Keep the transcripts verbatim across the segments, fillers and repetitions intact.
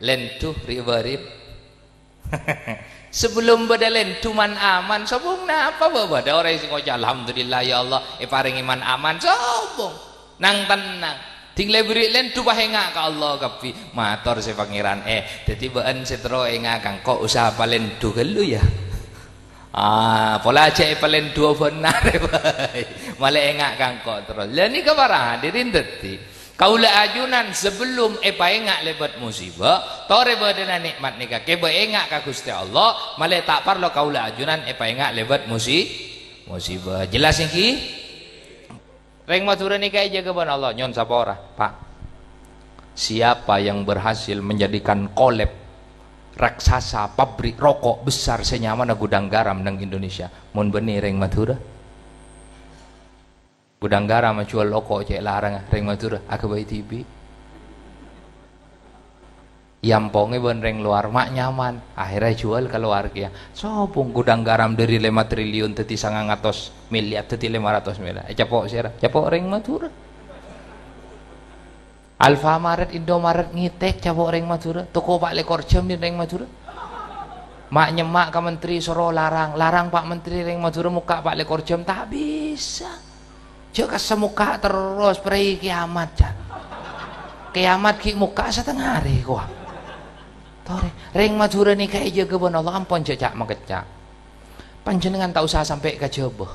Lèndhu ri' bâri'. Sabellunna bâdâ lèndhu man-aman, sobung napa bâ-, bâdâ orèng sè ngoca', "Alhamdulillah, ya Allah, èparèngè man-aman," sobung. Nang-tennang. Ding la èberri' lèndhu pas enga' ka Allah kabbhi. Mator sè Pangèran, eh, dhâddhi bâ'ân sè terro enga' ka engko' usaha palèndhu ghâllu, ya. Ah, pola jhâ' èpalèndhuwâ bhender, bhâi. Malè enga' ka engko' terros. Lah, nèka para hadirin dhâddhi. Kaulâ ajunan sabellunna èpaènga' lèbât musibâ, torè bâdâna nè'mat nèka kèbâ enga' ka Ghustè Allah, malè ta' parlo kaulâ ajunan èpaènga' lèbât musi-, musibâ. Jelas nèka? Rèng Madhurâ nèka èjâgâ bân Allah, nyo'on sapora, Pak. Siapa yang berhasil menjadikan kolab raksasa pabrik rokok besar sè nyamana Gudang Garam neng Indonesia? Mon bânnè rèng Madhurâ. Gudang Garam ajhuwâl rokok cè' larangnga, rèng Madhurâ aghâbây dhibi'. Èampongè bân rèng lowar, ma' nyaman. Akhèrra èjhuwâl ka lowar kèya. Sobung Gudang Garam dâri lèma triliun dhâddhi sangang atos milyar, dhâddhi lèma ratos milyar. Ècapo' sèra? Capo' rèng Madhurâ. Alfamaret, Indomaret ngètèk, capo' rèng Madhurâ. Toko pa' lèkor jam rèng Madhurâ. Ma' nyemma' ka menteri soro larang, larang pa' menteri rèng Madhurâ mokka' pa' lèkor jam, ta' bisa. Jhâ' kassa mokka' terros, prèi kèyamat, jhân. Kèyamat ghi' mokka' satengnga arè, kowa. Torè, rèng Madhurâ nèka èjâgâ bân Allah, ampon jhâ' ca'-makecca'. Panjhennengngan ta' osa sampè' ka Jhâbâ.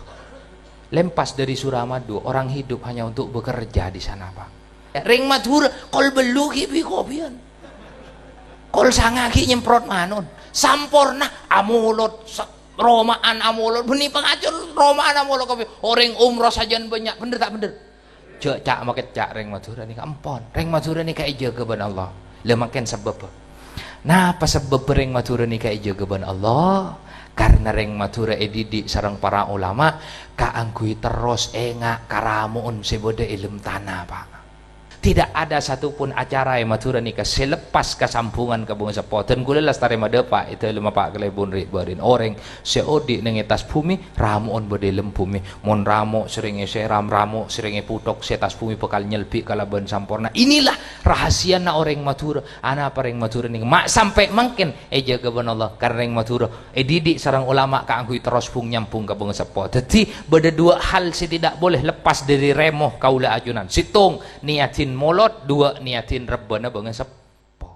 Lempas dari Suramadu, orang hidup hanya untuk bekerja di sana, Pak. Rèng Madhurâ, kol bâllu' ghi' bi-, kopiyan. Kol sanga ghi' nyemprot manon. Samporna, amolod, sa-, roma'an amolod. Bânnè pangajhâr roma'an amolod kopiyan. Orèng umroh sajân bânnya'. Bhender ta' bhender? Jhâ' ca'-makecca' rèng Madhurâ nèka, ampon. Rèng Madhurâ nèka èjâgâ bân Allah. Lha, mangkèn sabâbbhâ. Napa sabâbbhâ rèng Madhurâ nèka èjâgâ bân Allah? Karna rèng Madhurâ èdidik sareng para ulama kaangghuy terros enga' ka ramo'en sè bâdâ è lem tana, Pak. Tidak ada satupun acara è Madhurâ nèka sè lepas kasambhungan ka bângaseppo. Dan kaulâ lastarè madâpa' è dâlemma Pa' Kalèbun ri'-bâri'na. Orèng sè odi' neng è attas bhumè, ramo'en bâdâ è lem bhumè. Mon ramo' serrèng èsèram, ramo' serrèng èputhok, sè attas bhumè bhâkal nyelbi' kalabân samporna. Inilah rahasiana orèng Madhurâ. Anapa rèng Madhurâ nèka ma' sampè' mangkèn èjâgâ bân Allah? Karna rèng Madhurâ èdidik sareng ulama kaangghuy terros bhung-nyambhung ka bângaseppo. Dhâddhi, bâdâ dua hal sè tidak boleh lepas dâri rèmo kaulâ ajunan. Sèttong, nèyadin molod, dua, nèyadin rebbhâna bângaseppo.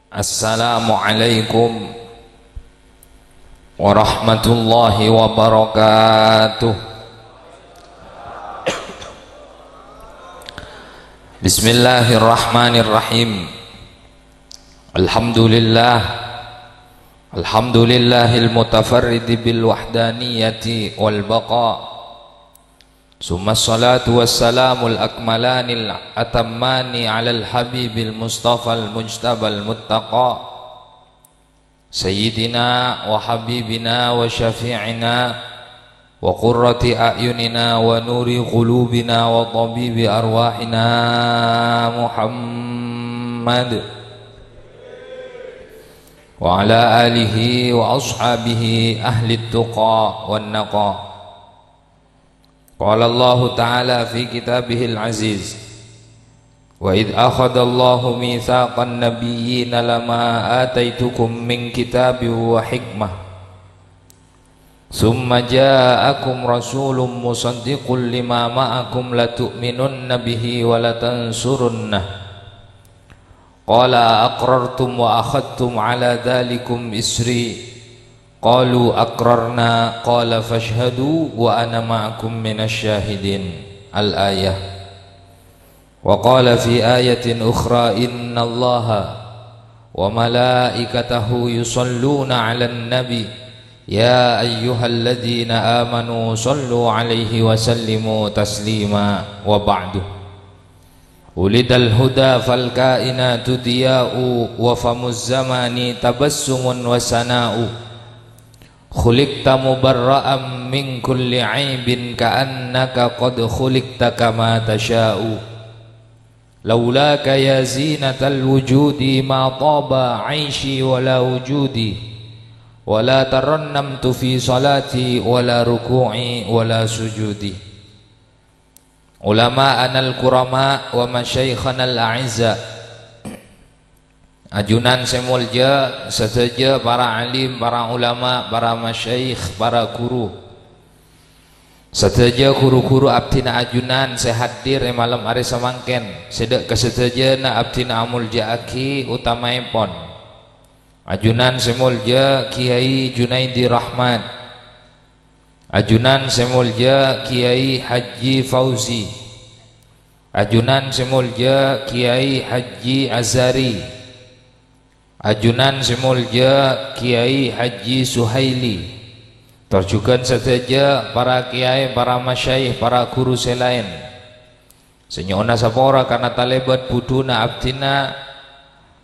Assalamualaikum warahmatullahi wabarakatuh. Bismillahirrahmanirrahim. Alhamdulillah. Alhamdulillahil mutafarridi bil wahdaniyati wal baqa. Tsumma shalatu wassalamul akmalanil atammani alal habibil mustafal mujtabal muttaqa. Sayyidina wa habibina wa syafi'ina wa qurrati a'yunina wa nuri qulubina wa tabibi arwahina Muhammad wa ala alihi wa ashabihi ahli tuqa wan naqa. Qala Allahu ta'ala fi kitabihil aziz, "Wa idh akhadallahu mitsaqan nabiyyina lama ataitukum min kitabin wa hikmah, tsumma ja'akum rasulun musaddiqun lima ma'akum latu'minunna bihi wa latansurunnah." Qala, "A aqrartum wa akhadtum ala dzalikum isri?" Qalu, "Aqrarna." Qala, "Fashhadu wa ana ma'akum minasy syahidin." Al-ayah. Wa qala fi ayatin ukhra, "Innallaha wa malaikatahu yusalluna 'alan nabi, ya ayyuhalladzina amanu sallu 'alaihi wa sallimu taslima." Wa ba'du. Wulidal huda fal kainatu diya'u, wa famuz zamani tabassumun wa sana'u. Khuliqta mubarra'an min kulli aibin, ka'annaka qad khuliqta kama tasha'u. Laulaka ya zinatal wujudi ma taba aishi wa la wujudi, wa la tarannamtu fi salati wa la ruku'i wa la sujudi. Ulama'anal kurama wa masyayikhanal a'izza. Ajunan sè molja, sadhâjâ para alim, para ulama, para masyayikh, para guru. Sadhâjâ ghuru-ghuru abdhina ajunan sè hadir è malem arè samangkèn, sè dhâ' ka sadhâjâna abdhina amolja'aghi, utamaèpon ajunan sè molja Kiai Junaidi Rahmat, ajunan sè molja Kiai Haji Fauzi, ajunan sè molja Kiai Haji Azhari, ajunan sè molja Kiai Haji Suhaili, tor jhughân sadhâjâ para kiai, para masyayikh, para ghuru sè laèn. Sè nyo'ona sapora karana talèbât budhuna abdhina,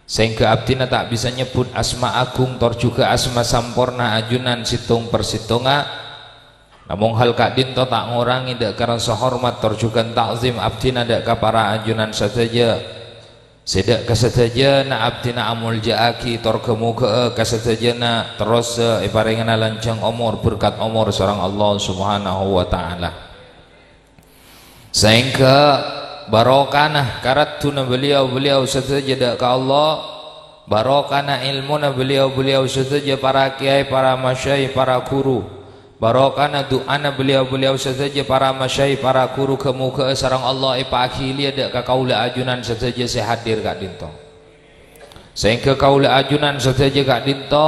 sehingga abdhina ta' bisa nyebbhut asma agung tor jhughân asma samporna ajunan sèttong per sèttonga. Namong hal ka'dhinto ta' ngorangè dhâ' ka rasa hormat tor jhughân ta'zim abdhina dhâ' ka para ajunan sadhâjâ. Sè dhâ' ka sadhâjâna abdhina amolja'aghi tor ghâ-moghâ'â ka sadhâjâna terrosa èparèngana lanjhâng omor, berkat omor sareng Allah Subhanahu wa Ta'ala. Sehingga barokana karaddhuna beliau-beliau sadhâjâ dhâ' ka Allah, barokana èlmona beliau-beliau sadhâjâ para kiai, para masyayikh, para ghuru, barokana du'ana beliau-beliau sadhâjâ para masyayikh, para ghuru, ghâ-moghâ'â sareng Allah èpaaghiliyâ dhâ' ka kaulâ ajunan sadhâjâ sè hadir ka'dhinto. Sehingga kaulâ ajunan sadhâjâ ka'dhinto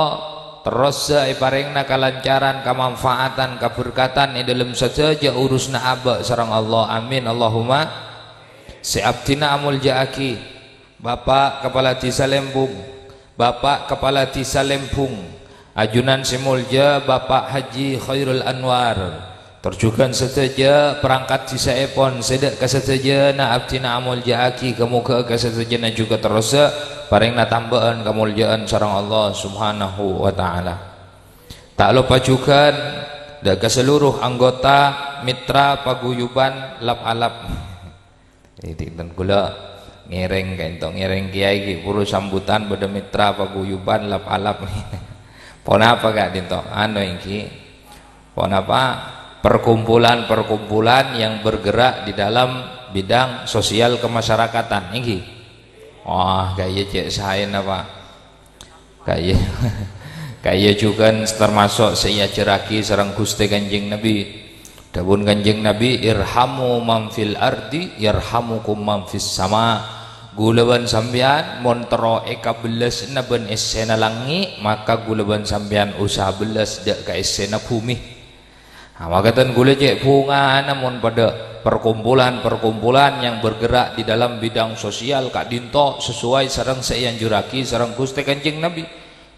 terrosa èparèngana kalancaran, kamanfaatan, kaberkatan è dhâlem sadhâjâ urusanna abâ' sareng Allah. Amin, Allahumma. Sè abdhina amolja'aghi Bapak Kepala Dhisa Lembung, Bapak Kepala Dhisa Lembung, ajunan sè molja Bapak Haji Khairul Anwar, tor jhughân sadhâjâ perangkat dhisaèpon sè dhâ' ka sadhâjâna abdhina amolja'aghi, ghâ-moghâ'â ka sadhâjâna jhughân terrosa parèngana tambâ'ân kamolja'an sareng Allah Subhanahu wa Ta'ala. Ta' loppa jhughân dhâ' ka seluruh anggota mitra paguyuban Lap-Alap. Jadi, ten kaulâ ngèrèng ka'dhinto, ngèrèng kiai ghi' buru sambutan bâdâ mitra paguyuban Lap-Alap. Ponapa ka'dhinto? Anu èngghi. Ponapa? Perkumpulan-perkumpulan yang bergerak di dalam bidang sosial kemasyarakatan, èngghi. Wah, kaya cè' saèna, Pak. Kaya, kaya jhughân termasuk sè èajhârraghi sareng Ghustè Kanjeng Nabi. Dhâbuna Kanjeng Nabi, "Irhamu man fil ardi, yarhamukum man fis sama." Kaulâ bân sampèyan mon terro èkabellasana bân èssèna langngè', maka kaulâ bân sampèyan usaha bellas dhâ' ka èssèna bhumè. Ha, makaten kaulâ cè' bhungana mon padâ perkumpulan-perkumpulan yang bergerak di dalam bidang sosial ka'dhinto sesuai sareng sè èanjurraghi sareng Ghustè Kanjeng Nabi.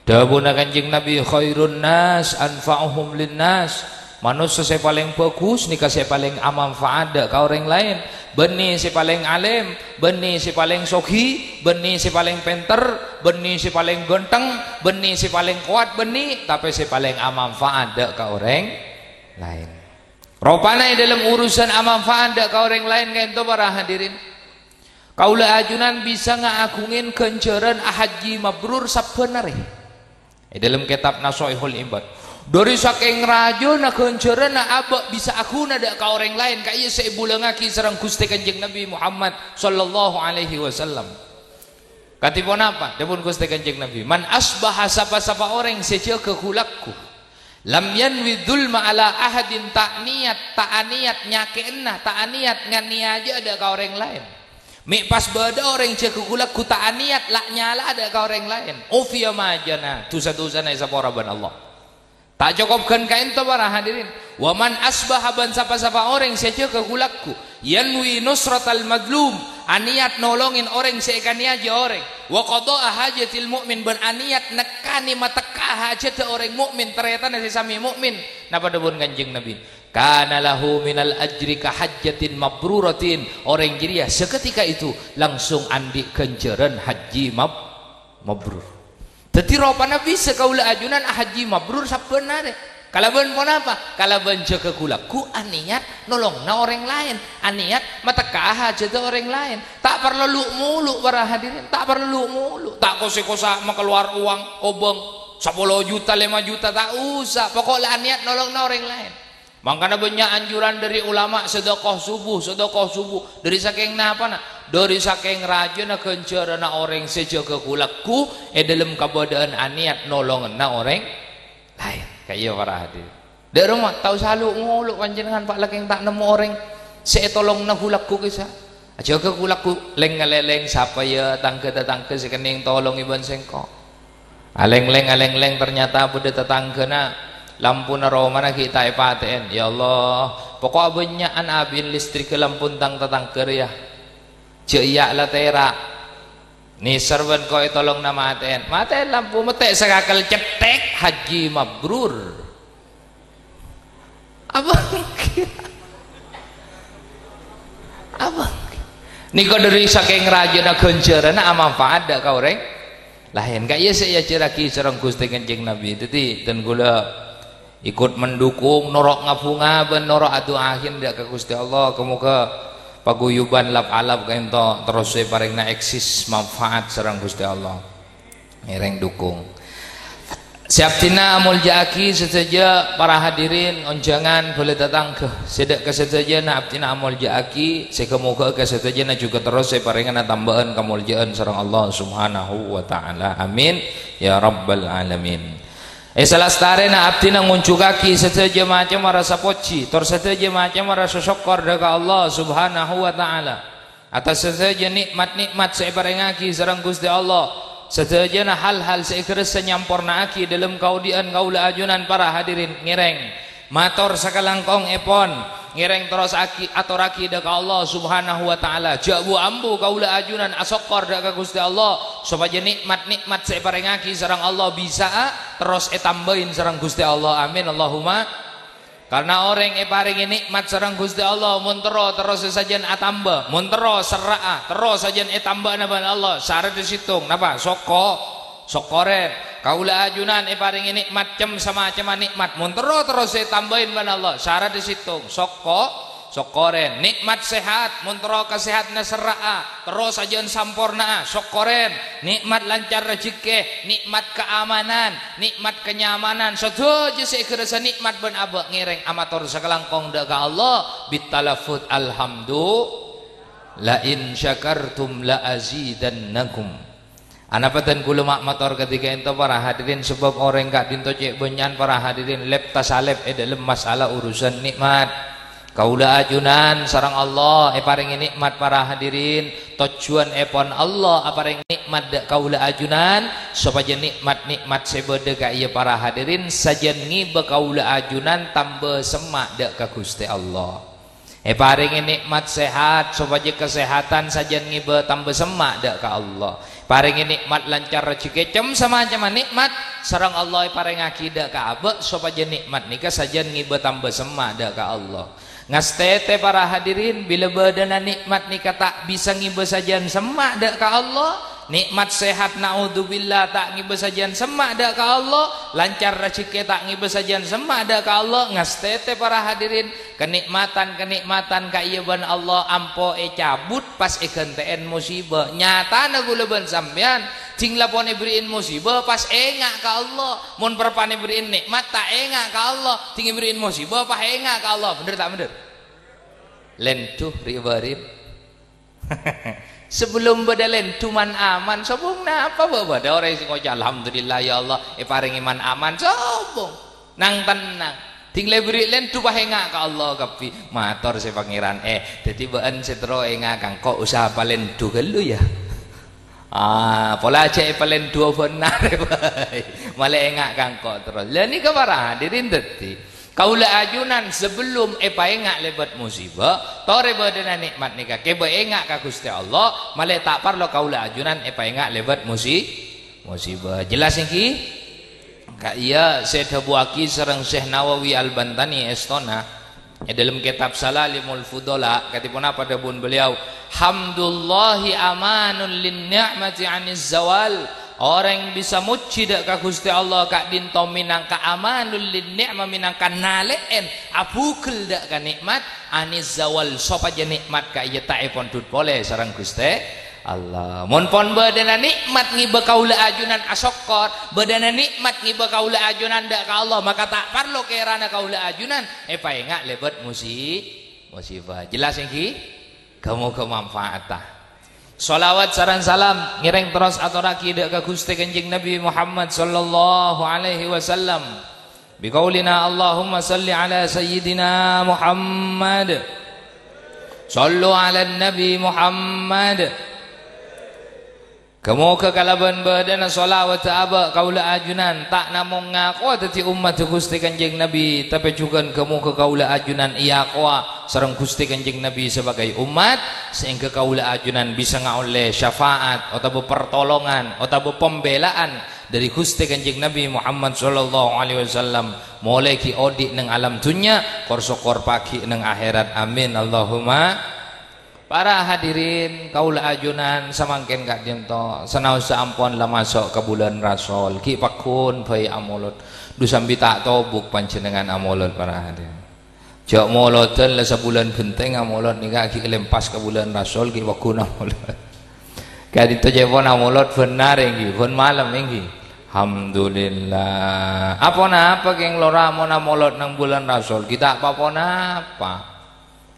Dhâbuna Kanjeng Nabi, "Khairun nas anfa'uhum linnas." Manossa sè palèng bhâghus nèka sè palèng amanfaat dhâ' ka orèng laèn. Bânnè sè palèng alèm, bânnè sè palèng soghi, bânnè sè palèng pènter, bânnè sè palèng ghântheng, bânnè sè palèng kowat, bânnè, tapè sè palèng amanfaat dhâ' ka orèng laèn. Ropana è dhâlem urusan amanfaat dhâ' ka orèng laèn ka'dhinto, para hadirin. Kaulâ ajunan bisa ngaaghungè ghânjhârân ahajji mabrur sabbhân arè. È dhâlem kètab Nasoihul Ibad. Dhâri sakèng rajâna ghânjhârânna abâ' bisa aghuna dhâ' ka orèng laèn, ka'iyâ sè èbulângaghi sareng Ghustè Kanjeng Nabi Muhammad sallallahu alaihi wasallam. Kadhi ponapa? Dhâbuna Ghustè Kanjeng Nabi, "Man asbaha, sapa-sapa orèng sè jâgâ ghu-lagghu, lam yanwi dzulma ala ahadin, ta' niyat, ta' aniyat nyakè'ana, ta' aniyat nganiaya'a dhâ' ka orèng laèn." Mè' pas bâdâ orèng jâgâ ghu-lagghu ta' aniyat la nyala'a dhâ' ka orèng laèn. Ufiya ma jana, dhusa-dhusana èsapora bân Allah. Ta' cokop ghân ka'dhinto, para hadirin. "Wa man asbaha," bân sapa-sapa orèng sè jâgâ ghu-lagghu, "yanwi nusratal madlum," aniyat nolongè orèng sè èkanèyaja orèng, "wa qada'a hajatil mu'min," bân aniyat nekkanè matekka'a hajhâddhâ orèng mu'min, tarètanna sè samè mu'min. Napa dhâbuna Kanjeng Nabi? "Kana lahu minal ajri ka hajjatin mabruratin." Orèng jârèya saketika itu langsung andi' ghânjhârân hajji mab-, mabrur. Dhâddhi ropana bisa kaulâ ajunan ahajji mabrur sabbhân arè. Kalabân ponapa? Kalabân jâgâ ghu-lagghu aniyat nolongana orèng laèn, aniyat matekka'a hajhâddhâ orèng laèn. Ta' parlo lu'-molu', para hadirin, ta' parlo lu'-molu', ta' kos-kosa makalowar owang kobâng sapolo juta, lèma juta, ta' osa. Pokok la aniyat nolongana orèng laèn. Mangkana bânnya' anjuran dhâri ulama, sedekah subuh, sedekah subuh. Dhâri sakèng napana? Dhâri sakèng rajâna ghânjhârânna orèng sè jâgâ ghu-lagghu è dhâlem kabâdâ'ân anèyat nolonganna orèng laèn. Ka'iyâ para hadirin. Dâ' remma, ta' osa lo'-ngolo' panjhennengngan, pa' lakèng ta' nemmo orèng sè ètolongana ghu-lagghu kèsa. Ajâgâ ghu-lagghu lèng-ngalèlèng, sapa ya tangghâ-tatangghâ sè kennèng tolongè bân sèngko'. Alèng-lèng, alèng-lèng, ternyata bâdâ tatangghâna lampuna romana ghi' ta' èpatè'èn. Ya Allah, poko'a bânnya'an abi'in listrikka lampun tang tatangghâ rèya. Jâ' iyâ la tèra'. Nèser bân ko' ètolongana matè'èn. Matè'èn lampu, mètè' sakakel, cèthèk, haji mabrur. Apa? Apa? Nèko dhâri sakèng rajâna ghânjhârânna amanfaat dâ' ka orèng laèn. Ka'iyâ sè èajhârraghi sareng Ghustè Kanjeng Nabi. Dhâddhi, dân kaulâ ikut mendukung, noro' ngabhunga bân noro' adu'aahin dâ' ka Ghustè Allah. Kamoga paguyubhân lap-alap ka'ènto terros èparèngana èksis manfaat sareng Ghustè Allah. Ngèrèng dukung. Sè abdhina amoljâ'aghi sadhâjâ para hadirin, onjhângan bhâlâ tatangghâ. Sè dâ' ka sadhâjâna abdhina amoljâ'aghi, sè ghâ-moghâ ka sadhâjâna jhughân terros èparèngana tambâ'ân kamoljâ'ân sareng Allah Subhanahu wa Ta'ala. Amin, ya Rabbal Alamin. È salastarèna abdhina ngonjhukaghi sadhâjâ macemma rasa pojhi, tor sadhâjâ macemma rasa sokkor dâ' ka Allah Subhanahu wa Ta'ala. Atas sadhâjâ nè'mat-nè'mat sè èparèngaghi sareng Ghustè Allah, sadhâjâna hal-hal sè èghârâssa nyampornaaghi dhâlem kaodi'ân kaulâ ajunan para hadirin ngèrèng. Mator sakalangkongngèpon, ngèrèng terrosaghi, atorraghi dâ' ka Allah Subhanahu wa Ta'ala. Jhâ' bu-ambu kaulâ ajunan asokkor dâ' ka Ghustè Allah, sopajâ nè'mat-nè'mat sè èparèngaghi sareng Allah bisa'a terros ètambâi sareng Ghustè Allah. Amin, Allahumma. Karna orèng èparèngè nè'mat sareng Ghustè Allah, mon terro, terros sajân atamba. Mon terro, serra'a, terro sajân ètambâ'âna bân Allah. Sarat è sèttong, napa? Sokko-, sokkorèn. Kaulâ ajunan èparèngè nè'mat cem-samacemma nè'mat. Mon terro, terros ètambâi bân Allah. Sarat è sèttong, sokko-, sokkorèn. Nè'mat sehat, mon terro kasehadhânna serra'a, terro sajân samporna'a, sokkorèn. Nè'mat lancar rajhekkè, nè'mat kaamanan, nè'mat kanyamanan, sadhâjâ sè èghârâssa nè'mat bân abâ' ngèrèng amator sakalangkong dâ' ka Allah, bitalaffuz, "Alhamdu, la in syakartum la azidannakum." Anapa dân kaulâ ma-, mator kadhi ka'ènto para hadirin, sabâb orèng ka'dinto cè' bânnya'an para hadirin lèp-tasalèp è dhâlem masalah urusan nè'mat. Kaulâ ajunan sareng Allah èparèngè nè'mat para hadirin. Tojjhuwânnèpon Allah aparèng nè'mat dâ' kaulâ ajunan, sopajâ nè'mat-nè'mat sè bâdâ ka'iyâ para hadirin sajân ngibâ kaulâ ajunan tamba semma' dâ' ka Ghustè Allah. Èparèngè nè'mat sehat, sopajâ kasehatan sajân ngibâ tamba semma' dâ' ka Allah. Parèngè nè'mat lancar rajhekkè, cem-samacemma nè'mat sareng Allah èparèngaghi dâ' ka abâ', sopajâ nè'mat nèka sajân ngibâ tamba semma' dâ' ka Allah. Ngastètè para hadirin, bilâ bâdâna nè'mat nèka ta' bisa ngibâ sajân semma' dâ' ka Allah, nè'mat sehat, naudzubillah, ta' ngibâ sajân semma' dâ' ka Allah, lancar rajhekkè ta' ngibâ sajân semma' dâ' ka Allah, ngastètè para hadirin, kanè'matan-kanè'matan ka'iyâ bân Allah ampo ècabut pas èghântè'èn musibâ. Nyatana kaulâ bân sampèyan, dhing la pon èberri'in musibâ pas enga' ka Allah. Mon parappa'na èberri'in nè'mat, ta' enga' ka Allah. Dhing èberri'in musibâ, pas enga' ka Allah. Bhender ta' bhender? Lèndhu, ri'-bâri'in. Sabellum bâdâ lèndhu man-aman, sobung napa bâ-, bâdâ orèng sè ngoca', "Alhamdulillah, ya Allah, èparèngè man-aman." Sobung. Nang-tennang. Dhing la èberri' lèndhu, pas enga' ka Allah kabbhi. Mator sè Pangèran, "Eh, dhâddhi bâ'ân sè terro enga' ka engko' usaha palèndhu ghâllu, ya." Ah, pola jhâ' èpalèndhuwâ bhender, bhâi. Malè enga' ka engko' terros. Lha nèka para hadirin dhâddhi. Kaulâ ajunan sabellum èpaènga' lèbât musibâ, torè bâdâna nè'mat nèka kèbâ enga' ka Ghustè Allah, malè ta' parlo kaulâ ajunan èpaènga' lèbât musi-, musibâ. Jelas nèkè? Ka'iyâ sè èdhâbuwâghi sareng Syekh Nawawi Al-Bantani èstona. È dhâlem kètab Salalimul Fudhala, kadhi ponapa dhâbuna beliau, "Hamdullahi amanun lin ni'mati 'aniz zawal." Orèng bisa mojhi dâ' ka Ghustè Allah ka'dinto mènangka amanun lin ni'mah, mènangka nalè'èn, abhugel dâ' ka nè'mat, 'aniz zawal, sopajâ nè'mat ka'iyâ ta' èpondhut polè sareng Ghustè Allah. Mon pon bâdâna nikmat ngibâ kaulâ ajunan asokkor, bâdâna nikmat ngibâ kaulâ ajunan dâ' ka Allah, maka ta' parlo kèrana kaulâ ajunan èpaènga' lèbât musi-, musibah. Jelas ènggi? Ghâ-moghâ manfaatta. Shalawat sareng salam ngèrèng terros atorraghi dâ' ka Ghustè Kanjeng Nabi Muhammad sallallahu alaihi wasallam. Biqaulina, "Allahumma shalli ala Sayyidina Muhammad." Shallu ala Nabi Muhammad. Ghâ-moghâ kalabân bâdâna shalawat abâ' kaulâ ajunan ta' namong ngakowa dhâddhi ommaddhâ Ghustè Kanjeng Nabi, tapè jhughân ghâ-moghâ kaulâ ajunan èakowa sareng Ghustè Kanjeng Nabi sabâgâi ommat, saèngghâ kaulâ ajunan bisa ngaollè syafaat otabâ partolongan otabâ pambela'an dhâri Ghustè Kanjeng Nabi Muhammad sallallahu alaihi wasallam, molaè ghi' odi' neng alam dhunnya, kor-sokor paghi' neng akhèrat. Amin, Allahumma. Para hadirin, kaulâ ajunan samangkèn ka'dinto, sanaossa ampon la maso' ka bulân Rasol, ghi' pagghun bhâi amolod. Dhu sambi ta' tobuk panjhennengngan amolod, para hadirin. Jhâ' molodhân la sabulân bhenteng amolod nèka ghi' lèmpas ka bulân Rasol, ghi' pagghun amolod. Ka'dinto jhâ' pon amolod bhender ènggi, bhân malem ènggi. Alhamdulillah. Aponapa kèng lora mon amolod neng bulân Rasol, ghi' ta' pa-ponapa.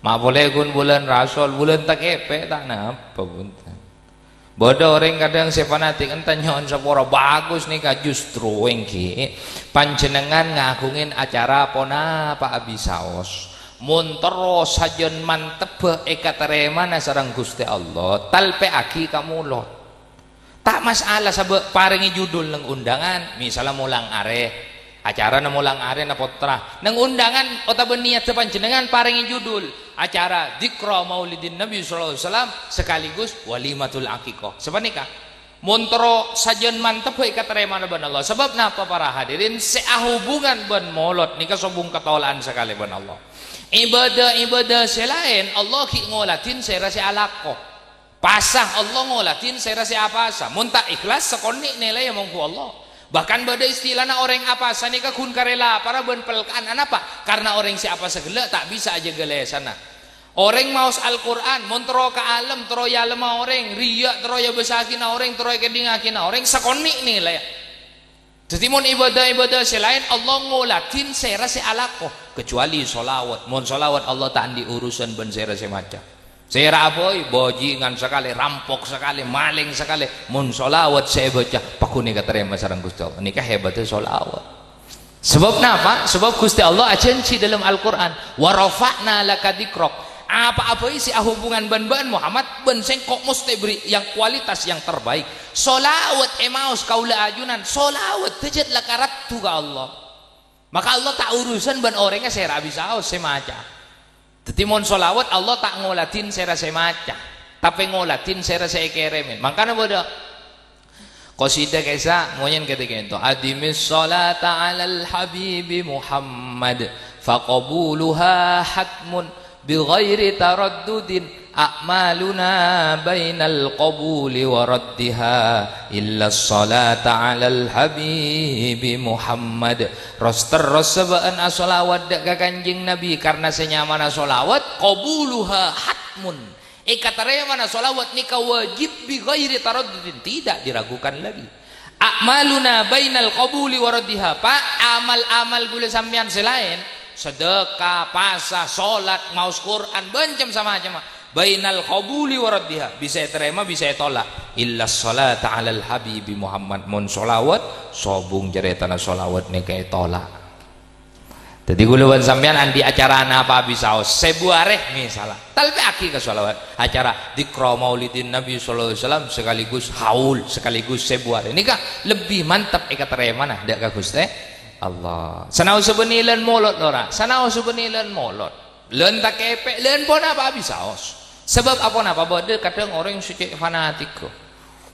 Ma' polè ghun bulân Rasol, bulân takèpè' ta' napa, bhunten. Bâdâ orèng kadhâng sè fanatik enten nyo'on sapora, bagus nèka justru ènggi panjhennengngan ngaghungè acara ponapa abisaos. Mon terro sajân mantebbhâ èkatarèmana sareng Ghustè Allah, talpè'aghi ka molod. Ta' mas'ala, sabâ' parèngè judul neng undangan, misalla molang arè, acarana molang arèna pottra. Neng undangan otabâ niyaddhâ panjhennengngan parèngè judul, acara Dzikra Maulidin Nabi sallallahu alaihi wasallam sekaligus Walimatul Aqiqah. Sapanèka, mon terro sajân mantebbhâ èkatarèmana bân Allah. Sabâb napa, para hadirin? Sè ahubungan bân molod nèka sobung katola'an sakalè bân Allah. Ibâdâ-ibâdâ sè laèn, Allah ghi' ngoladhin sèra sè alako. Pasa, Allah ngoladhin sèra sè apasa. Mon ta' ikhlas, sakonè' nèlèya mongghu Allah. Bahkan bâdâ istilana orèng apasa nèka ghun karè laparra bân pelka'an. Anapa? Karna orèng sè apasa ghellâ' ta' bisa ajâgâ lèsanna. Orèng maos Al-Qur'an, mon terro ka alem, terro èalemma orèng, riya', terro èabâssaghina orèng, terro èkèdhingaghina orèng, sakonè' nèlèya. Dhâddhi, mon ibâdâ-ibâdâ sè laèn, Allah ngoladhin sèra sè alako, kecuali sholawat. Mon sholawat, Allah ta' andi' urusan bân sèra sè maca. Sèra abâi, bajingan sakalè, rampok sakalè, malèng sakalè. Mon sholawat sè èbâca, pagghun èkatarèma sareng Ghustè Allah. Nèka hebatta sholawat. Sabâb napa? Sabâb Ghustè Allah ajhânjhi dâlem Al-Qur'an, "Wa rafa'na laka dzikrak." Apa-apa sè ahubungan bân bâ'na Muhammad, bân sèngko' mostè bherri' yang kualitas yang terbaik. Sholawat èmaos kaulâ ajunan, sholawat dâjât la karaddhu ka Allah. Maka Allah ta' urusan bân orèngnga sè ra bisaos sè maca. Dhâddhi mon sholawat Allah ta' ngoladhin sèra sè maca, tapè ngoladhin sèra sè èkèrèmè. Mangkana bâdâ qasida kèsa monyèn kadhi kènto, "Adimis sholata 'alal habibi Muhammad, faqabuluha hatmun bi ghairi taraddudin, a'maluna bainal qabuli wa raddiha, illas sholata 'alal habibi Muhammad." Ros-terros sabâ'ân asholawat dâ' ka Kanjeng Nabi, karna sè nyamana sholawat, qabuluha hatmun. Èkatarèmana sholawat nèka wajib bi ghairi taraddudin, tidak diragukan lagi. A'maluna bainal qabuli wa raddiha, Pa', amal-amal ghulâ sampèyan sè laèn, sedekah, pasa, sholat, maos Qur'an, bân cem-samacemma, bainal qabuli wa raddiha, bisa ètarèma, bisa ètolak. Illas sholata 'alal habibi Muhammad, mon sholawat, sobung carètana sholawat nèka ètolak. Dhâddhi ghulâ bân sampèyan andi' acara napa bisaos, sèbu arè misalla. Talpè'aghi ka sholawat. Acara dzikra maulidin Nabi sallallahu alaihi wasallam sekaligus haul, sekaligus sèbu arè. Nèka lebbi mantep èkatarèmana dâ' ka Ghustè Allah. Sanaossa bânnè lân molod lora, sanaossa bânnè lân molod. Lân takèpè', lân ponapa bisaos. Sabâb aponapa bâdâ kadhâng orèng sè cè' fanatik.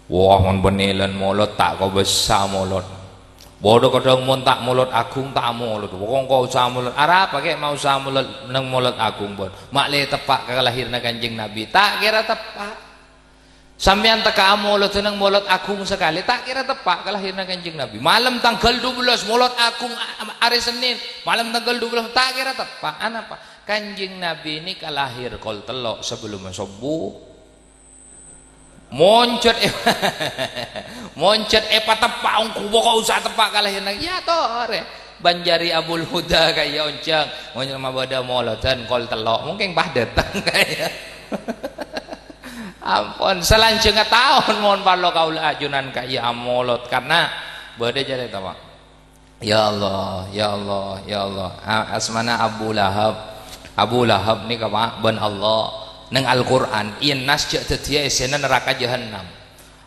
Wah, mon bânnè lân molod ta' kobâsa molod. Bâdâ kadhâng mon ta' molod aghung ta' molod. Pokok engko' usaha molod. Arapa kè' mau usaha molod neng molod aghung, pon? Ma' lè teppa' ka lahirna Kanjeng Nabi. Ta' kèra teppa'. Sampèyan tekka'a molod neng molod aghung sakalè, ta' kèra teppa' ka lahirna Kanjeng Nabi. Malem tangghâl dubellâs molod aghung a-, arè Sennèn. Malem tangghâl dubellâs ta' kèra teppa'. Anapa? Kanjeng Nabi nèka lahir kol tello' sabellumma sobbhu. Monjot e-, monjot epateppa' ongghu, pokok usa teppa' ka lahiranna. Iyâ torè. Bân jârèya Abul Huda ka'iyâ onjhâng. Mon mabâdâ molodhân kol tello', mungkin pas dâteng ka'iyâ. Ampon, salanjhângnga taon mon parlo kaulâ ajunan ka'iyâ amolod, karna bâdâ carèta, Pak. Ya Allah, ya Allah, ya Allah. A-, asmana Abu Lahab. Abu Lahab nèka, Pak, bân Allah neng Al-Qur'an èyennas jâ' dhâddhiyâ essèna naraka jahannam.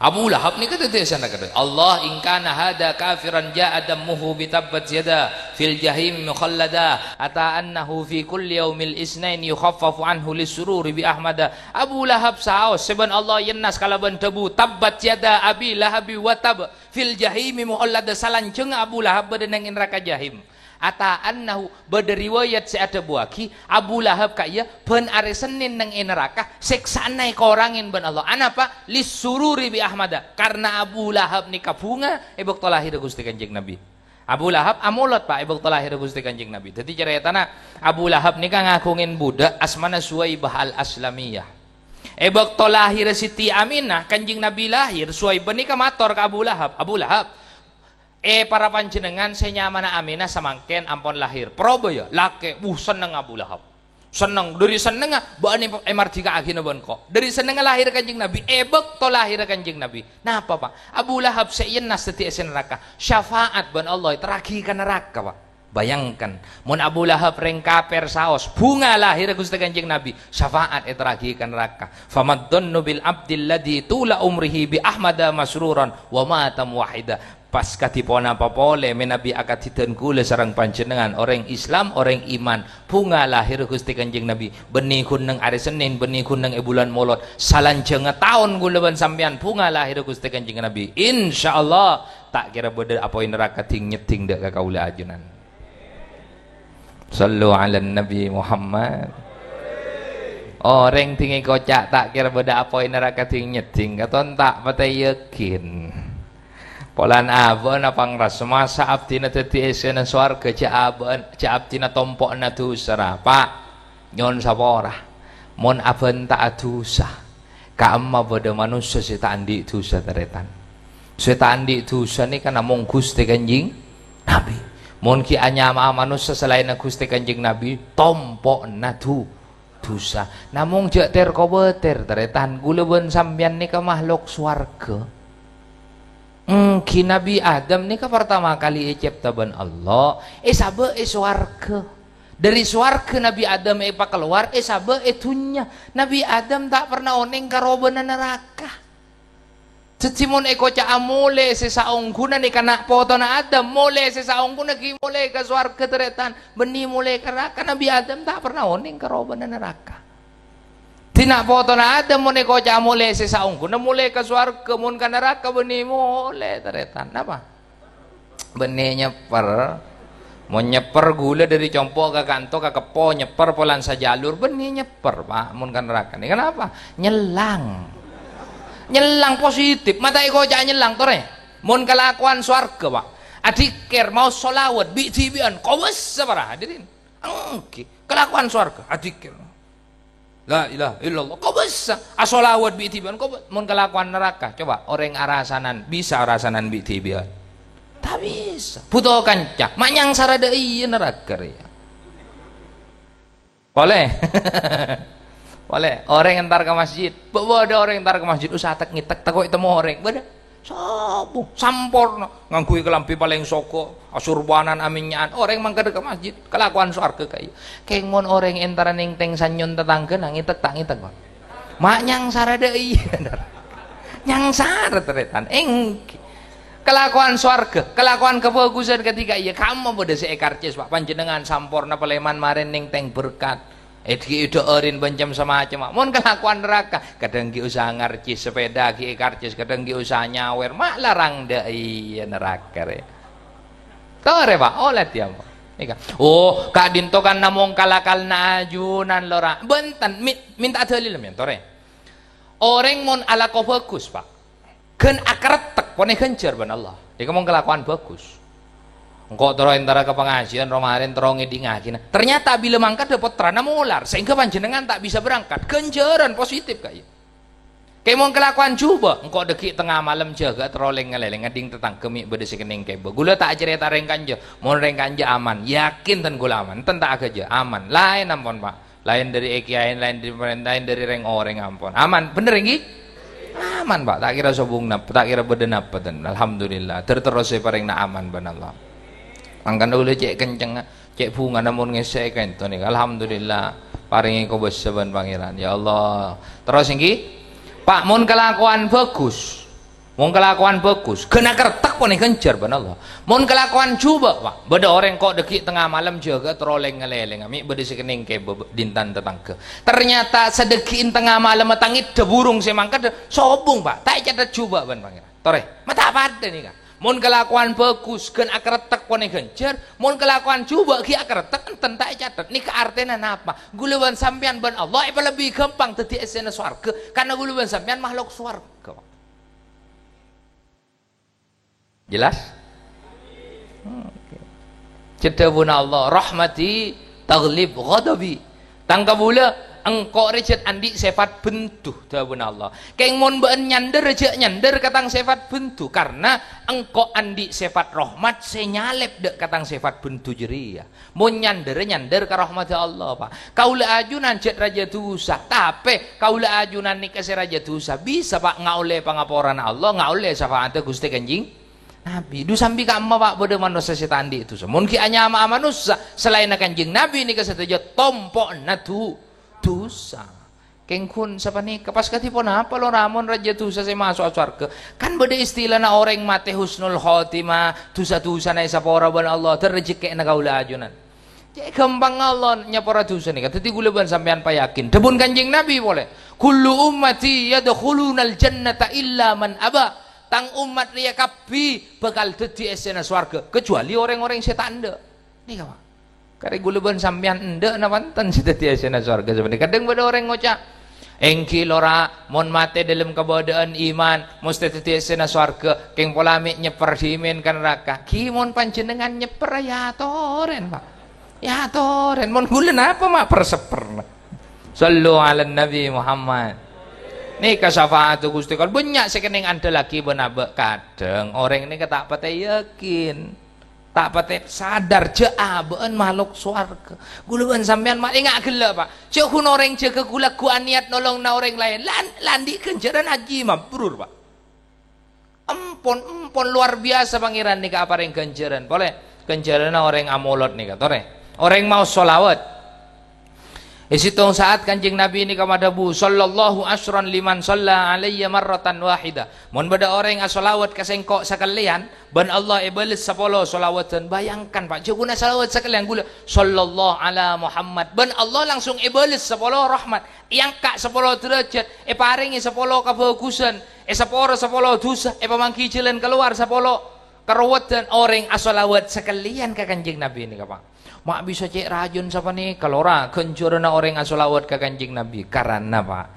Abu Lahab nèka dhâddhi essèna naraka. Allah, "In kana hadza kafiran ja'a dammuhu bi tabbat yada fil jahimi mukhallada, ata annahu fi kulli yaumil isnain yukhaffafu anhu lis sururi bi Ahmada." Abu Lahab saos, sè bân Allah èyennas kalabân dhâbu, "Tabbat yada Abi Lahabi wa tab." Fil jahimi mukhallada, salanjhângnga Abu Lahab bâdâ neng è naraka jahim. Ata annahu, bâdâ riwayat sè adhâbuwâghi, Abu Lahab ka'iyâ bân arè Sennèn neng è naraka, sèksa'anna èkorangè bân Allah. Anapa? Lis sururi bi Ahmada, karna Abu Lahab nèka bhunga è bâkto lahèrra Ghustè Kanjeng Nabi. Abu Lahab amolod, Pak, è bâkto lahèrra Ghustè Kanjeng Nabi. Dhâddhi, carètana Abu Lahab nèka ngaghungè budhâk asmana Suwaibah Al-Aslamiyah. È bâkto lahèrra Siti Aminah, Kanjeng Nabi lahèr, Suwaibah nèka mator ka Abu Lahab, "Abu Lahab, è para panjhennengngan sè nyamana Aminah samangkèn ampon lahèr." Parlo bâ, yâ, lakè', wuh, senneng Abu Lahab. Senneng, dhâri sennengnga bâ'na èmardhika'aghina bân engko'. Dhâri sennengnga lahèrra Kanjeng Nabi, è bâkto lahèrra Kanjeng Nabi. Napa, Pak? Abu Lahab sè èyennas dhâddhi essè naraka. Syafa'at bân Allah èterraghi ka naraka, Pak. Bayangkan, mon Abu Lahab rèng kapèr saos, bhunga lahèrra Ghustè Kanjeng Nabi, syafa'at èterraghi ka naraka. "Famadzannu bil abdilladzi tula umrihi bi Ahmada masruran wa mata muwahhida." Pas kadhi ponapa polè mènabi akadhi dân kaulâ sareng panjhennengngan, orèng Islam, orèng iman, bhunga lahèrra Ghustè Kanjeng Nabi, bânnè ghun neng arè Sennèn, bânnè ghun neng è bulân Molod, salanjhângnga taon kaulâ bân sampèyan bhunga lahèrra Ghustè Kanjeng Nabi. Insyaallah, ta' kèra bâdâ apoy naraka dhing-nyeddhing dâ' ka kaulâ ajunan. Shallu 'alan Nabi Muhammad. Orèng dhing èkoca' ta' kèra bâdâ apoy naraka dhing-nyeddhing, katon ta' patè yakin. Polana abâ'na pangrasa, masa abdhina dhâddhi essèna sowarghâ, jhâ' abâ'na, jhâ' abdhina tompo'na dhusa, ra, Pak? Nyo'on sapora. Mon abânta'a dhusa, ka'emma bâdâ manossa sè ta' andi' dhusa, tarètan. Sè ta' andi' dhusa nèka namong Ghustè Kanjeng Nabi. Mon ghi' anyama'a manossa salaènna Ghustè Kanjeng Nabi, tompo'na dhu-, dhusa. Namong jhâ' ter-kobâter, tarètan. Kaulâ bân sampèyan nèka mahlok sowarghâ. Èngghi Nabi Adam nèka partama kalè ècèpta bân Allah, èsabâ' è sowarghâ. Dhâri sowarghâ Nabi Adam èpakalowar, èsabâ' è dhunnya. Nabi Adam ta' parna onèng ka robâna naraka. Dhâddhi mon èkoca'a molè sè saongghuna nèka na' potona Adam, molè sè saongghuna ghi' molè ka sowarghâ, tarètan, bânnè molè ka naraka. Nabi Adam ta' parna onèng ka robâna naraka. Dhina' potona Adam mon èkoca'a molè sè saongghuna molè ka sowarghâ, mon ka naraka bânnè molè, tarètan. Napa? Bânnè nyèpper. Mon nyèpper ghulâ dhâri compo' ka kanto ka keppo, nyèpper polana sajalur, bânnè nyèpper, Pak, mon ka naraka. Nèka napa? Nyellang. Nyellang positif. Ma' ta' èkoca'a nyellang, torè. Mon kalakowan sowarghâ, Pak. Adzikir, maos sholawat, bi'-dhibi'ân, kobâsa para hadirin. Èngghi, kalakowan sowarghâ, adzikir. La ilaha illallah. Kobâsa. Asholawat bi'-dhibi'ân. Kobâ-, mon kalakowan naraka. Coba, orèng arasanan. Bisa arasanan bi'-dhibi'ân? Ta' bisa. Bhuto kanca. Ma' nyangsara dâ' iyâ naraka rèya. Polè. Polè. Orèng entar ka masjid. Bâ-, bâdâ orèng entar ka masjid. Usaha tek-ngetek. Tako' ètemmo orèng. Bâdâ. Sabu, samporna, ngangghuy kalambhi palèng soghâ, asurbanan, amènnya'an, orèng mangkadhâ ka masjid, kalakowan sowarghâ ka'iyâ. Kèng mon orèng entara nèngtèng sanyon tatangghâna, ngetek ta' ngetek, Pak? Ma' nyangsara dâ' iyâ, nyangsara tarètan, èngghi. Kalakowan sowarghâ, kalakowan kabhâghusân kadhi ka'iyâ, kamma bâdâ sè èkarcis, Pak, panjhennengngan samporna palèman marèn nèngtèng berkat. Èdhi èdhâ'ârin bân cem-samacemma. Mon kalakowan naraka, kadhâng ghi' usaha ngarcis sepèda, ghi' èkarcis, kadhâng ghi' usaha nyawèr. Ma' larang dâ' iyâ naraka rè. Torè, Pak, ollè tèyammo. Nèka. Oh, ka'dinto kan namong kalakalna ajunan, lora. Bhunten, mi-, mènta dalil, men, torè. Orèng mon alako bhâghus, Pak. Ghân akarettek, ponè ghânjhâr bân Allah. Nèka mon kalakowan bhâghus. Engko' terro entara ka pangajiân, ro-marèn terro ngèdhingngaghi. Nah, ternyata bilâ mangkadhâ pottrana molar, sehingga panjhennengngan ta' bisa berangkat. Ghânjhârân positif, ka'iyâ. Kè mon kalakowan jhubâ', engko' dhâggi' tengnga malem jâgâ terro lèng-ngalèlèng, ngadhing tatangghâ mè' bâdâ sè kennèng kèbâ. Ghulâ ta' acarèta rèng kanjâ, mon rèng kanjâ aman, yakin dân ghulâ aman, enten ta' aghâjâ, aman. Laèn ampon, Pa'. Laèn dâri è kiyaèn, laèn dâri parènta, laèn dâri rèng-orèng ampon. Aman, bhender ènggi? Aman, Pa'. Ta' kèra sobung napa, ta' kèra bâdâ napa, ten. Alhamdulillah. Ter-terros èparèngana aman bân Allah. Mangkana ghulâ cè' kencengnga. Cè' bhungana mon ngèssè'è ka'ènto nèka. Alhamdulillah, parèngè kobâsa bân Pangèran. Ya Allah. Terros ènggi? Pa', mon kalakowan bhâghus. Mon kalakowan bhâghus, ghân akarettek ponè ghânjhâr bân Allah. Mon kalakowan jhubâ', Pa', bâdâ orèng ko' dhâggi' tengnga malem jâgâ terro lèng-ngalèlèng, mè' bâdâ sè kennèng kèbâ dintan tatangghâ. Ternyata sadhâggi'in tengnga malem tangèddhâ burung sè mangkaddhâ, sobung, Pa', ta' ècatet jhubâ' bân Pangèran. Torè, ma' ta' padâ nèka. Mon kalakowan bhâghus, ghân akarettek ponè ghânjhâr, mon kalakowan jhubâ' ghi' akarettek, enten ta' ècatet. Nèka artèna napa? Ghulâ bân sampèyan bân Allah èpalebbi ghâmpang dhâddhi essèna sowarghâ, karna ghulâ bân sampèyan makhluk sowarghâ, Pa'. Jelas? Oke. Cè' dhâbuna Allah, "Rahmati taghlib ghadabi." Tang kabulâ, engko' rè jhât andi' sèfat bendhu, dhâbuna Allah. Kèng mon bâ'ân nyandhâr, jhâ' nyandhâr ka tang sèfat bendhu, karna engko' andi' sèfat rahmat sè nyalèp dâ' ka tang sèfat bendhu jârèya. Mon nyandhârâ, nyandhâr ka rahmadda Allah, Pa'. Kaulâ ajunan jhât rajâ dhusa, tapè kaulâ ajunan nèka sè rajâ dhusa, bisa, Pa', ngaollè pangaporana Allah, ngaollè syafa'atta Ghustè Kanjeng Nabi. Dhu sambi ka'imma, Pa', bâdâ manossa sè ta' andi' dhusa. Mon ghi' anyama'a manossa, salaènna Kanjeng Nabi nèka sadhâjâ tompo'na dhu-, dhusa. Kèng ghun sapanèka, pas kadhi ponapa lora mon rajâ dhusa sè maso'a sowarghâ? Kan bâdâ istilana orèng matè husnul khotimah, dhusa-dhusana èsapora bân Allah, dhâr rajhekkèna kaulâ ajunan. Cè' ghâmpang Allah nyapora dhusa nèka. Dhâddhi ghulâ bân sampèyan payakin. Dhâbuna Kanjeng Nabi polè, "Kullu ummati yadkhulunal jannata illa man aba." Tang ommat rèya kabbhi bhâkal dhâddhi essèna sowarghâ, kajhâbhâli orèng-orèng sè ta' endâ'. Nèka, Pa'. Karè ghulâ bân sampèyan endâ' napa enten sè dhâddhi essèna sowarghâ sapanèka. Kadhâng bâdâ orèng ngoca', "Ènggi lora, mon matè dâlem kabâdâ'ân iman, mostè dhâddhi essèna sowarghâ, kèng pola mè' nyèpper dhimèn ka naraka." Ghi mon panjhennengngan nyèpper, ya atorèn, Pa'. Ya atorèn, mon ghulâ napa ma' per-sepperna? Shallu 'alan Nabi Muhammad. Nèka syafa'atta Ghustè, kan bânnya' sè kennèng andhâllaghi bân abâ'. Kadhâng orèng nèka ta' patè yakin. Ta' patè sadar jhâ' abâ'ân makhluk sowarghâ. Ghulâ bân sampèyan ma' enga' ghellâ', Pa'. Jhâ' ghun orèng jâgâ ghu-lagghu anèyat nolongana orèng laèn. Lan-, la andi' ghânjhârân haji mabrur, Pa'. Empon, empon, lowar biyasa Pangèran nèka aparèng ghânjhârân. Polè, ghânjhârânna orèng amolot nèka, torè. Orèng maos sholawat. È sèttong sa'at Kanjeng Nabi nèka madhâbu, "Shallallahu asyran liman shalla alayya marratan wahida." Mon bâdâ orèng asholawat ka sèngko' sakalèyan, bân Allah èbâles sapolo sholawadhân. Bayangkan, Pa', jhâ' ghun asholawat sakalèyan ghulâ, "Shallallahu ala Muhammad." Bân Allah langsung èbâles sapolo rahmat, èangka' sapolo dârâjhât, èparèngè sapolo kabhâghusân, èsapora sapolo dhusa, èpamangghi jhâlân kalowar sapolo karowadhân. Orèng asholawat sakalèyan ka Kanjeng Nabi nèka, Pa'. Ma' bisa cè' rajâna sapanèka, lora, ghânjhârânna orèng asholawat ka Kanjeng Nabi. Karana, Pa',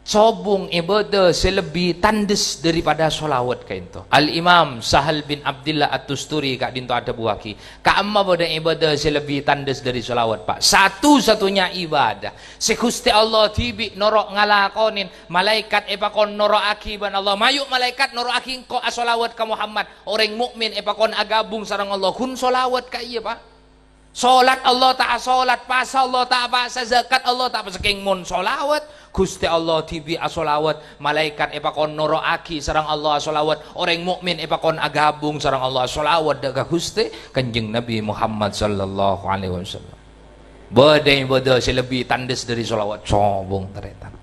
sobung ibâdâ sè lebbi tandhes daripada sholawat ka'ènto. Al-Imam Sahal bin Abdillah At-Tusturi ka'dinto adhâbuwâghi, ka'imma bâdâ ibâdâ sè lebbi tandhes dâri sholawat, Pa'. Satu-satunya ibadah sè Ghustè Allah dhibi' noro' ngalakonè, malaèkat èpakon noro'aghi bân Allah, "Mayu' malaèkat noro'aghi engko' asholawat ka Muhammad." Orèng mu'min èpakon aghâbung sareng Allah, ghun sholawat ka iyâ, Pa'. Sholat Allah ta' asolat, pasa Allah ta' apasa, zakat Allah ta' apasa, kèng mon sholawat, Ghustè Allah dhibi' asholawat, malaèkat èpakon noro'aghi sareng Allah asholawat, orèng mu'min èpakon aghâbung sareng Allah asholawat dâ' ka Ghustè Kanjeng Nabi Muhammad sallallahu alaihi wasallam. Bâdâ ibâdâ sè lebbi tandhes dâri sholawat, sobung tarètan.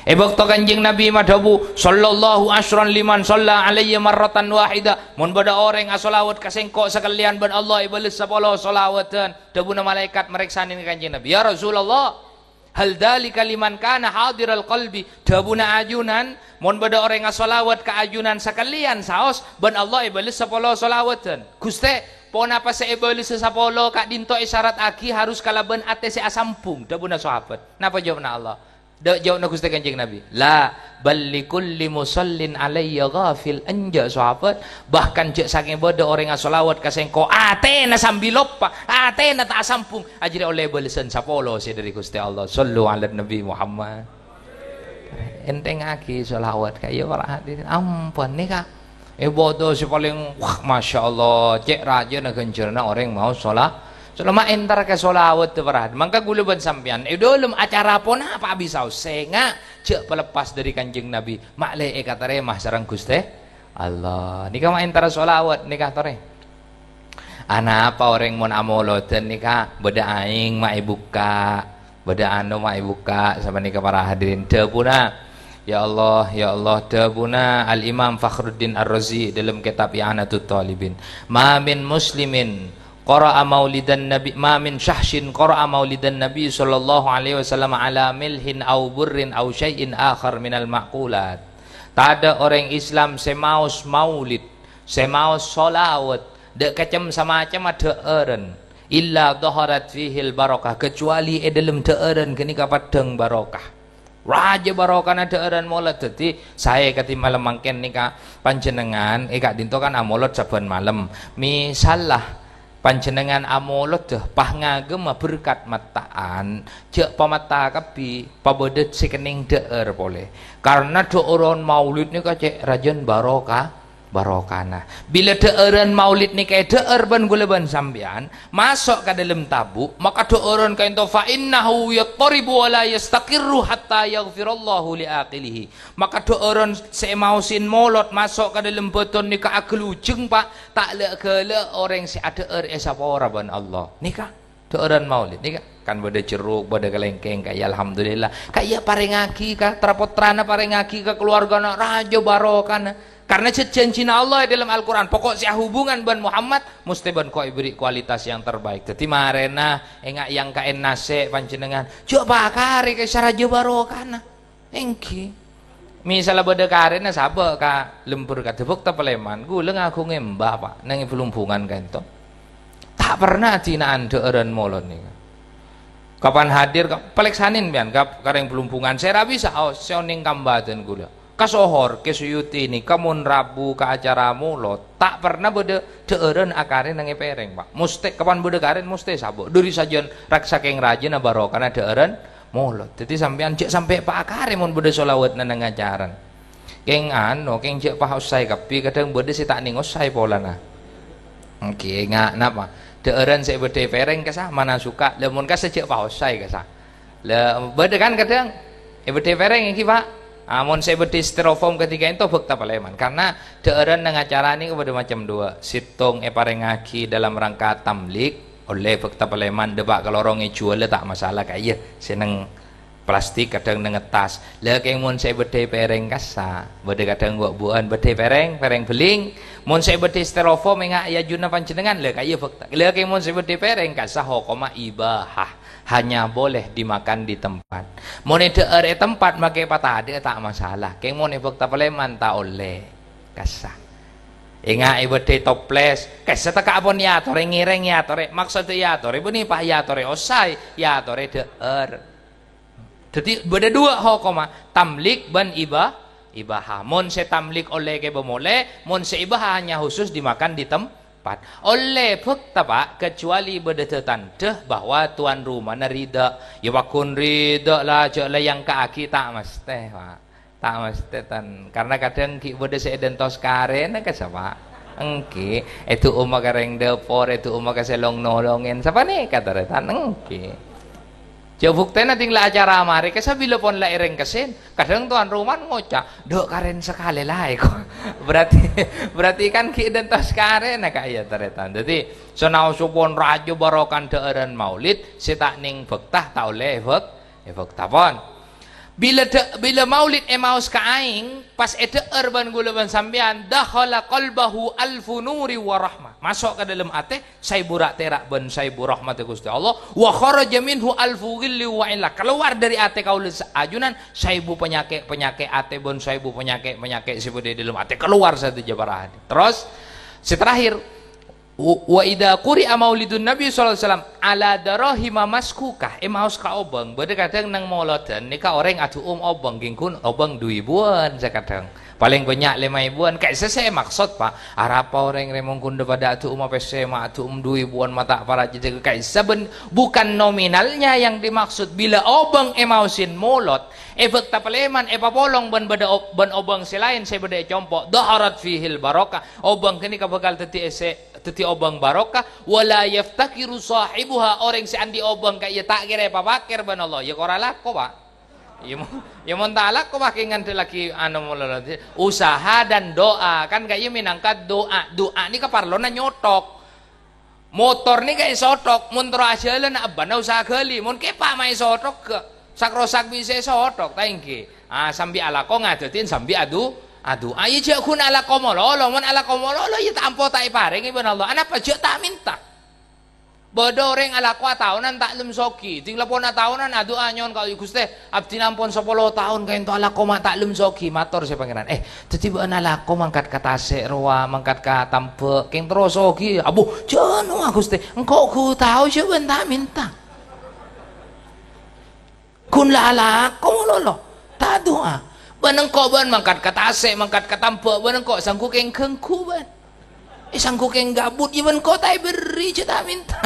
È bâkto Kanjeng Nabi madhâbu, "Shallallahu asyran liman shalla alayya marratan wahida." Mon bâdâ orèng asholawat ka sèngko' sakalèyan bân Allah èbâles sapolo sholawadhân. Dhâbuna malaèkat marèksanè Kanjeng Nabi, "Ya Rasulullah, hal dzalika liman kana hadiral qalbi?" Dhâbuna ajunan, "Mon bâdâ orèng asholawat ka ajunan sakalèyan saos, bân Allah èbâles sapolo sholawadhân." "Ghustè, ponapa sè èbâlessa sapolo ka'dinto èsarataghi harus kalabân atè sè asambhung?" Dhâbuna sahabat. Napa jâwâbbhâ Allah? Dâ', jâwâbbhâ Ghustè Kanjeng Nabi, "La, bal likulli mushallin alayya ghafil." Enjâ', sahabat, bahkan jâ' sakèng bâdâ orèng asholawat ka sèngko', atèna sambi loppa, atèna ta' asambhung, ajâriyâ ollè bâlessan sapolo sè dâri Ghustè Allah. Shallu 'alan Nabi Muhammad. Ènthèngngaghi sholawat, ka'iyâ para hadirin. Ampon, nèka. Ibadah sè palèng, wah, masyaallah, cè' rajâna ghânjhârânna orèng maos shola-, sholawat. Ma' èntar ka sholawat, para hadirin. Mangka kaulâ bân sampèyan, è dhâlem acara ponapa bisa sènga', jhâ' paleppas dhâri Kanjeng Nabi, ma' lè èkatarèma sareng Ghustè Allah. Nèka ma' èntar sholawat, nèka torè. Anapa orèng mon amolodhân nèka bâdâ aèng ma' èbukka', bâdâ anu ma' èbukka', sapanèka para hadirin dhâbuna. Ya Allah, ya Allah, dhâbuna Al-Imam Fakhruddin Ar-Razi dalam kitab I'anatut Thalibin. "Ma min muslimin qara'a maulidan Nabi, ma min syahsyin qara'a maulidan Nabi sallallahu alaihi wasallam ala milhin au burrin au syai'in akhar minal ma'kulat." Tadâ' orèng Islam sè maos maulid, sè maos sholawat, dâ' kacem samacemma dhâ'ârân, illa dhaharat fihil barokah, kecuali è dhâlem dhâ'ârân ghânèka peddhâng barokah. Rajâ barokana dhâ'ârân molod. Dhâddhi, saè kadhi malem mangkèn nèka panjhennengngan, è ka'dinto kan amolod sabbhân malem. Misalla, panjhennengngan amolodhâ, pas ngaghâmma berkat matta'an, jhâ' pamatta kabbhi, pabâdâ sè kennèng dhâ'âr polè. Karna dhâ'ârân maulid nèka cè' rajâna barokah, barokana. Bilâ dhâ'ârân maulid nèka èdhâ'âr bân kaulâ bân sampèyan, maso' ka dâlem tabu', maka dhâ'ârân kaènto, "Fa innahu yattaribu wa la yastaqirru hatta yaghfirallahu li aqilihi." Maka dhâ'ârân sè èmaosin molod maso' ka dâlem bâdân nèka aghâlujeng, Pa', ta' la'-ghâla' orèng sè adhâ'âr èsapora bân Allah. Nèka. Dhâ'ârân maulid nèka kan bâdâ jerruk, bâdâ kalèngkèng, ka'iyâ alhamdulillah. Ka'iyâ parèngaghi ka tra-pottrana, parèngaghi ka kaluwargana, rajâ barokana. Karna jhâ-, jhânjhina Allah è dâlem Al-Qur'an, pokok sè ahubungan bân Muhammad, mostè bân ko-, èbèrri' kualitas yang terbaik. Dhâddhi marèna enga' yang kaèn nasè' panjhennengngan, jhâ' pakarè ka sè rajâ barokana. Èngghi. Misalla bâdâ karèna sabâ' ka lembur kadhâbuk tapalèman, ghulâ ngaghungè emba, Pa', neng è Blumbungan kaènto. Ta' perna adina'an dhâ'ârân molod nèka. Kapan hadir, ka-, palèksanè sampèyan ka, ka rèng Blumbungan, sè ra bisa, oh, sè onèng kambhâdhân ghulâ. Kasohor, Kè Suyuti nèka mon rabu ka acara molod, ta' perna bâdâ dhâ'ârân akarè neng è pèrèng, Pa'. Mostè, kapan bâdâ karèna, mostè sabâ'. Dhâri sajân rak-, sakèng rajâna barokana dhâ'ârân molod. Dhâddhi sampèyan jhâ' sampè' pakarè mon bâdâ sholawatna neng acarana. Kèng anu, kèng jhâ' pas ossaè kabbhi, kadhâng bâdâ sè ta' nèng ossaè polana. Èngghi, enga' napa? Dhâ'ârân sè èbâdâi pèrèng kassa', mana suka. Lah mon kassa' jhâ' pas ossaè kassa'. Lah, bâdâ kan kadhâng èbâdâi pèrèng èngghi, Pa'? Ah, mon sè èbâdâi styrofoam kadhi kaènto bhâkta palèman. Karna dhâ'ârân neng acara nèko bâdâ macem duwâ'. Sèttong èparèngaghi dalam rangka tamlik, ollè bhâkta palèman, dâpa' ka lorong èjhuwâlâ ta' masalah, ka'iyâ sè neng plastik, kadhâng neng tas. Lah, kèng mon sè èbâdâi pèrèng kassa', bâdâ kadhâng bu-, buwân bâdâi pèrèng, pèrèng bhelling. Mon sè èbâdâi styrofoam, enga' è ajunna panjhennengngan, lah, ka'iyâ bhâkta. Lah, kèng mon sè èbâdâi pèrèng kassa', hokomma ibahah. Hanya boleh dimakan di tempat. Mon èdhâ'âr è tempat, makè patadhâ'â ta' masalah. Kèng mon è bhâkta palèman, ta' ollè. Kassa'. Enga' èbâdâi toples. Kassa' ta' ka pon èyatorè, ngèrèng èyatorè. Maksoddhâ èyatorè, bânnè pa' èyatorè ossaè, èyatorè dhâ'âr. Dhâddhi, bâdâ duwâ' hokomma, tamlik bân iba-, ibahah. Mon sè tamlik ollè kèbâ molè, mon sè ibahah hanya khusus dimakan di tempat. Ollè bhâkta, Pa', kecuali bâdâ tandhâ bahwa tuan rumana ridha. Iyâ, pagghun ridha la, jhâ' la èyangka'aghi, ta' mastè, Pa'. Ta' mastè, tan. Karna kadhâng ghi' bâdâ sè èdântos karèna ka sapa? Èngghi, èdu'uma ka rèng dâpor, èdu'uma ka sè long-nolongèn. Sapanèka, tarètan? Èngghi. Jhâ' buktèna ding la acara marè, kassa' bilâ pon la èrèngkessè. Kadhâng tuan rumana ngoca', "Dâ' karèna sakalè laè, ko." Berarti, berarti kan ghi' dântos karèna, ka'iyâ, tarètan. Dhâddhi, sanaossa pon rajâ barokana dhâ'ârân maulid, sè ta' nèng bhâkta, ta' ollè èbhâk-, èbhâkta pon. Bilâ dâ-, bilâ maulid èmaos ka aèng, pas èdhâ'âr bân kaulâ bân sampèyan, "Dakhala qalbahu alfu nuri wa rahmah." Maso' ka dâlem atè saèbu ra'-tèra' bân saèbu rahmatta Ghustè Allah, "Wa kharaja minhu alfu ghilli wa illa." Kalowar dâri atè kaulâ sa-, ajunan saèbu panyakè'-panyakè' atè bân saèbu panyakè'-panyakè' sè bâdâ è dâlem atè kalowar sadhâjâ, para hadirin. Terros, sè terakhir, Wa, wa idza quri'a maulidun Nabi sallallahu alaihi wasallam ala darahima maskukah, èmaos ka obâng. Bâdâ kadhâng neng molodhân nèka orèng adu'um obâng, ghi' ghun obâng du èbuwân sakadhâng. Palèng bânnya' lèma èbuwân, ka'issa' sè èmaksod, Pak. Arapa orèng rèmong ghun dâ' padâ adu'â ma' pèssè, ma' adu'â ma' du èbuwân, ma' ta' para jhâjhâ, ka'issa' bân, bukan nominalnya yang dimaksud. Bilâ obâng èmaosin molod, èbhâkta palèman, èpapolong bân bâdâ ob-, bân obâng sè laèn sè bâdâ è compo', dhaharat fihil barokah. Obâng ghânèka bhâkal dhâddhi èssè, dhâddhi obâng barokah. Wala yaftakiru shahibuha, orèng sè andi' obâng ka'iyâ ta' kèra èpapakèr bân Allah. Iyâ kora lako, Pak. Iyâ, mon, iyâ, mon ta' lako, wah, kèng ngandhâllaghi, anu, mololo. Usaha dan doa. Kan ka'iyâ mènangka doa. Doa nèka parlona nyothok. Motor nèka èsothok. Mon terro ajhâlân, abbâna usaha ghâli. Mon kèpa' ma' èsothok, ghâ'. Sak-rosak bisa èsothok, ta' èngghi. Ah, sambi alako ngadhâddhin, sambi adu-, adu'a. Iyâ, jhâ' ghun alako mololo. Mon alako mololo, iyâ, ta' ampo ta' èparèngè bân Allah. Anapa? Jhâ' ta' mènta. Bâdâ orèng alako ataonan ta' lem soghi. Ding la pon ataonan adu'a nyo'on ka Allah, "Ghustè, abdhina ampon sapolo taon kaènto alako ma' ta' lem soghi." Mator sè Pangèran, "Eh, dhâddhi bâ'na alako mangkat ka tasè' rowa, mangkat ka tambhâ', kèng terro soghi." "Abbhu, jhâ' no'a, Ghustè. Engko' ghu tao jhâ' bân ta' mènta." Ghun la alako malolo, ta' adu'a. Bân engko' bân mangkat ka tasè', mangkat ka tambhâ', bân engko' sangghu kèng ghângghu bân. Eh, sangghu kèng gabut, iyâ bân engko' ta' èberri', jhâ' ta' mènta.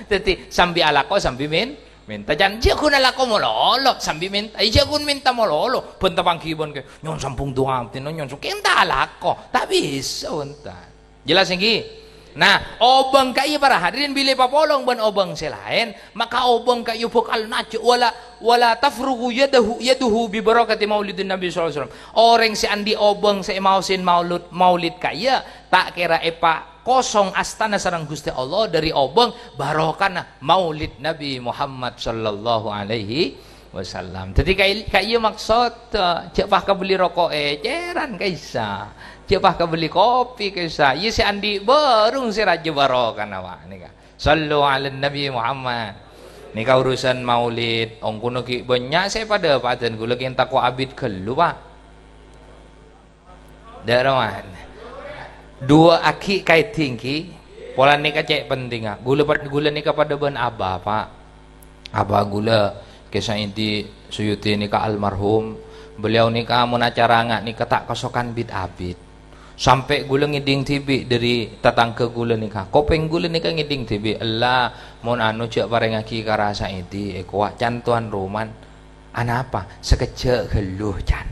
Dhâddhi, sambi alako, sambi mèn-, mènta. Jhân, jhâ' ghun alako malolo, sambi mènta. Iyâ, jhâ' ghun mènta malolo. Bân tapangghi bân kè, nyo'on sambung du'a, abdhina nyo'on su-, kèng ta' alako. Ta' bisa, bhunten. Jelas èngghi? Nah, obâng ka'iyâ para hadirin bilâ èpapolong bân obâng sè laèn, maka obâng ka'iyâ bhâkal najjhâ', "Wala, wala tafrughu yadahu, yaduhu bi barakati maulidin Nabi sallallahu alaihi wasallam." Orèng sè andi' obâng sè èmaosin maulud, maulid ka'iyâ, ta' kèra èpakosong astana sareng Ghustè Allah dâri obâng barokana maulid Nabi Muhammad sallallahu alaihi wasallam. Dhâddhi kaè-, ka'iyâ maksod, eh, jhâ' pas kabelli roko' ècèran ka'issa'. Jhâ' pas kabelli kopi ka'issa'. Iyâ sè andi' bârung sè rajâ barokana, Pak, nèka. Shallu 'alan Nabi Muhammad. Nèka urusan maulid, ongghuna ghi' bânnya' sè padâ, Pak, dân ghulâ kèng tako' abit ghâllu, Pak. Dâ' rowa. Duwâ' aghi' kaèdhing ghi. Polana nèka cè' pentingnga. Ghulâ pad-, ghulâ nèka padâ bân abah, Pak. Abah ghulâ, Kè Saidi Suyuti nèka almarhum. Beliau nèka mon acara nga' nèka ta' kasokan bit-abit. Sampè' ghulâ ngèdhing dhibi' dâri tatangghâ ghulâ nèka. Kopèng ghulâ nèka ngèdhing dhibi', "Ella, mon anu jhâ' parèngaghi ka Ra Saidi, èkowa' can towan roman." "Anapa? Sakejjhâ' ghâllu, can."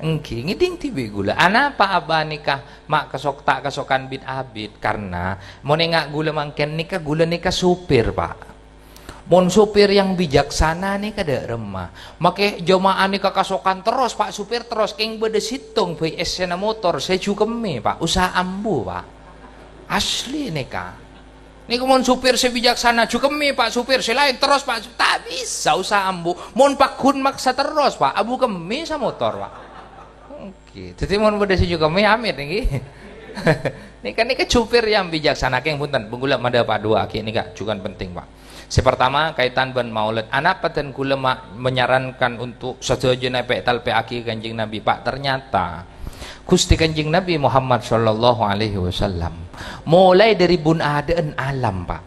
Èngghi, ngèdhing dhibi' ghulâ. Anapa abah nèka ma' kasok-, ta' kasokan bit-abit? Karna mon enga' ghulâ mangkèn nèka, ghulâ nèka sopir, Pak. Mon sopir yang bijaksana nèka dâ' remma. Makè jemaah nèka kasokan terros, Pak, sopir terros. Kèng bâdâ sèttong bhâi essèna motor, sè jhukemmè, Pak. Usaha ambu, Pak. Asli nèka. Nèko mon supir sè bijaksana, jhukemmè, Pak, supir sè laèn terros, Pak. Ta' bisa usaha ambu. Mon pagghun maksa terros, Pak, abu kemmè samotor, Pak. Oke. Dhâddhi mon bâdâ sè jhukemmè, amit, ngghi. Nèka, nèka supir yang bijaksana. Kèng, bhunten, bân ghulâ madhâ paduwâ'aghi nèka jhughân penting, Pak. Sè partama, kaitan bân maulid. Anapa dân ghulâ ma-, menyarankan untuk sadhâjâna pè-, talpè'aghi Kanjeng Nabi, Pak? Ternyata, Ghustè Kanjeng Nabi Muhammad sallallahu alaihi wasallam, molaè dâri bun adâ'ân alam, Pak.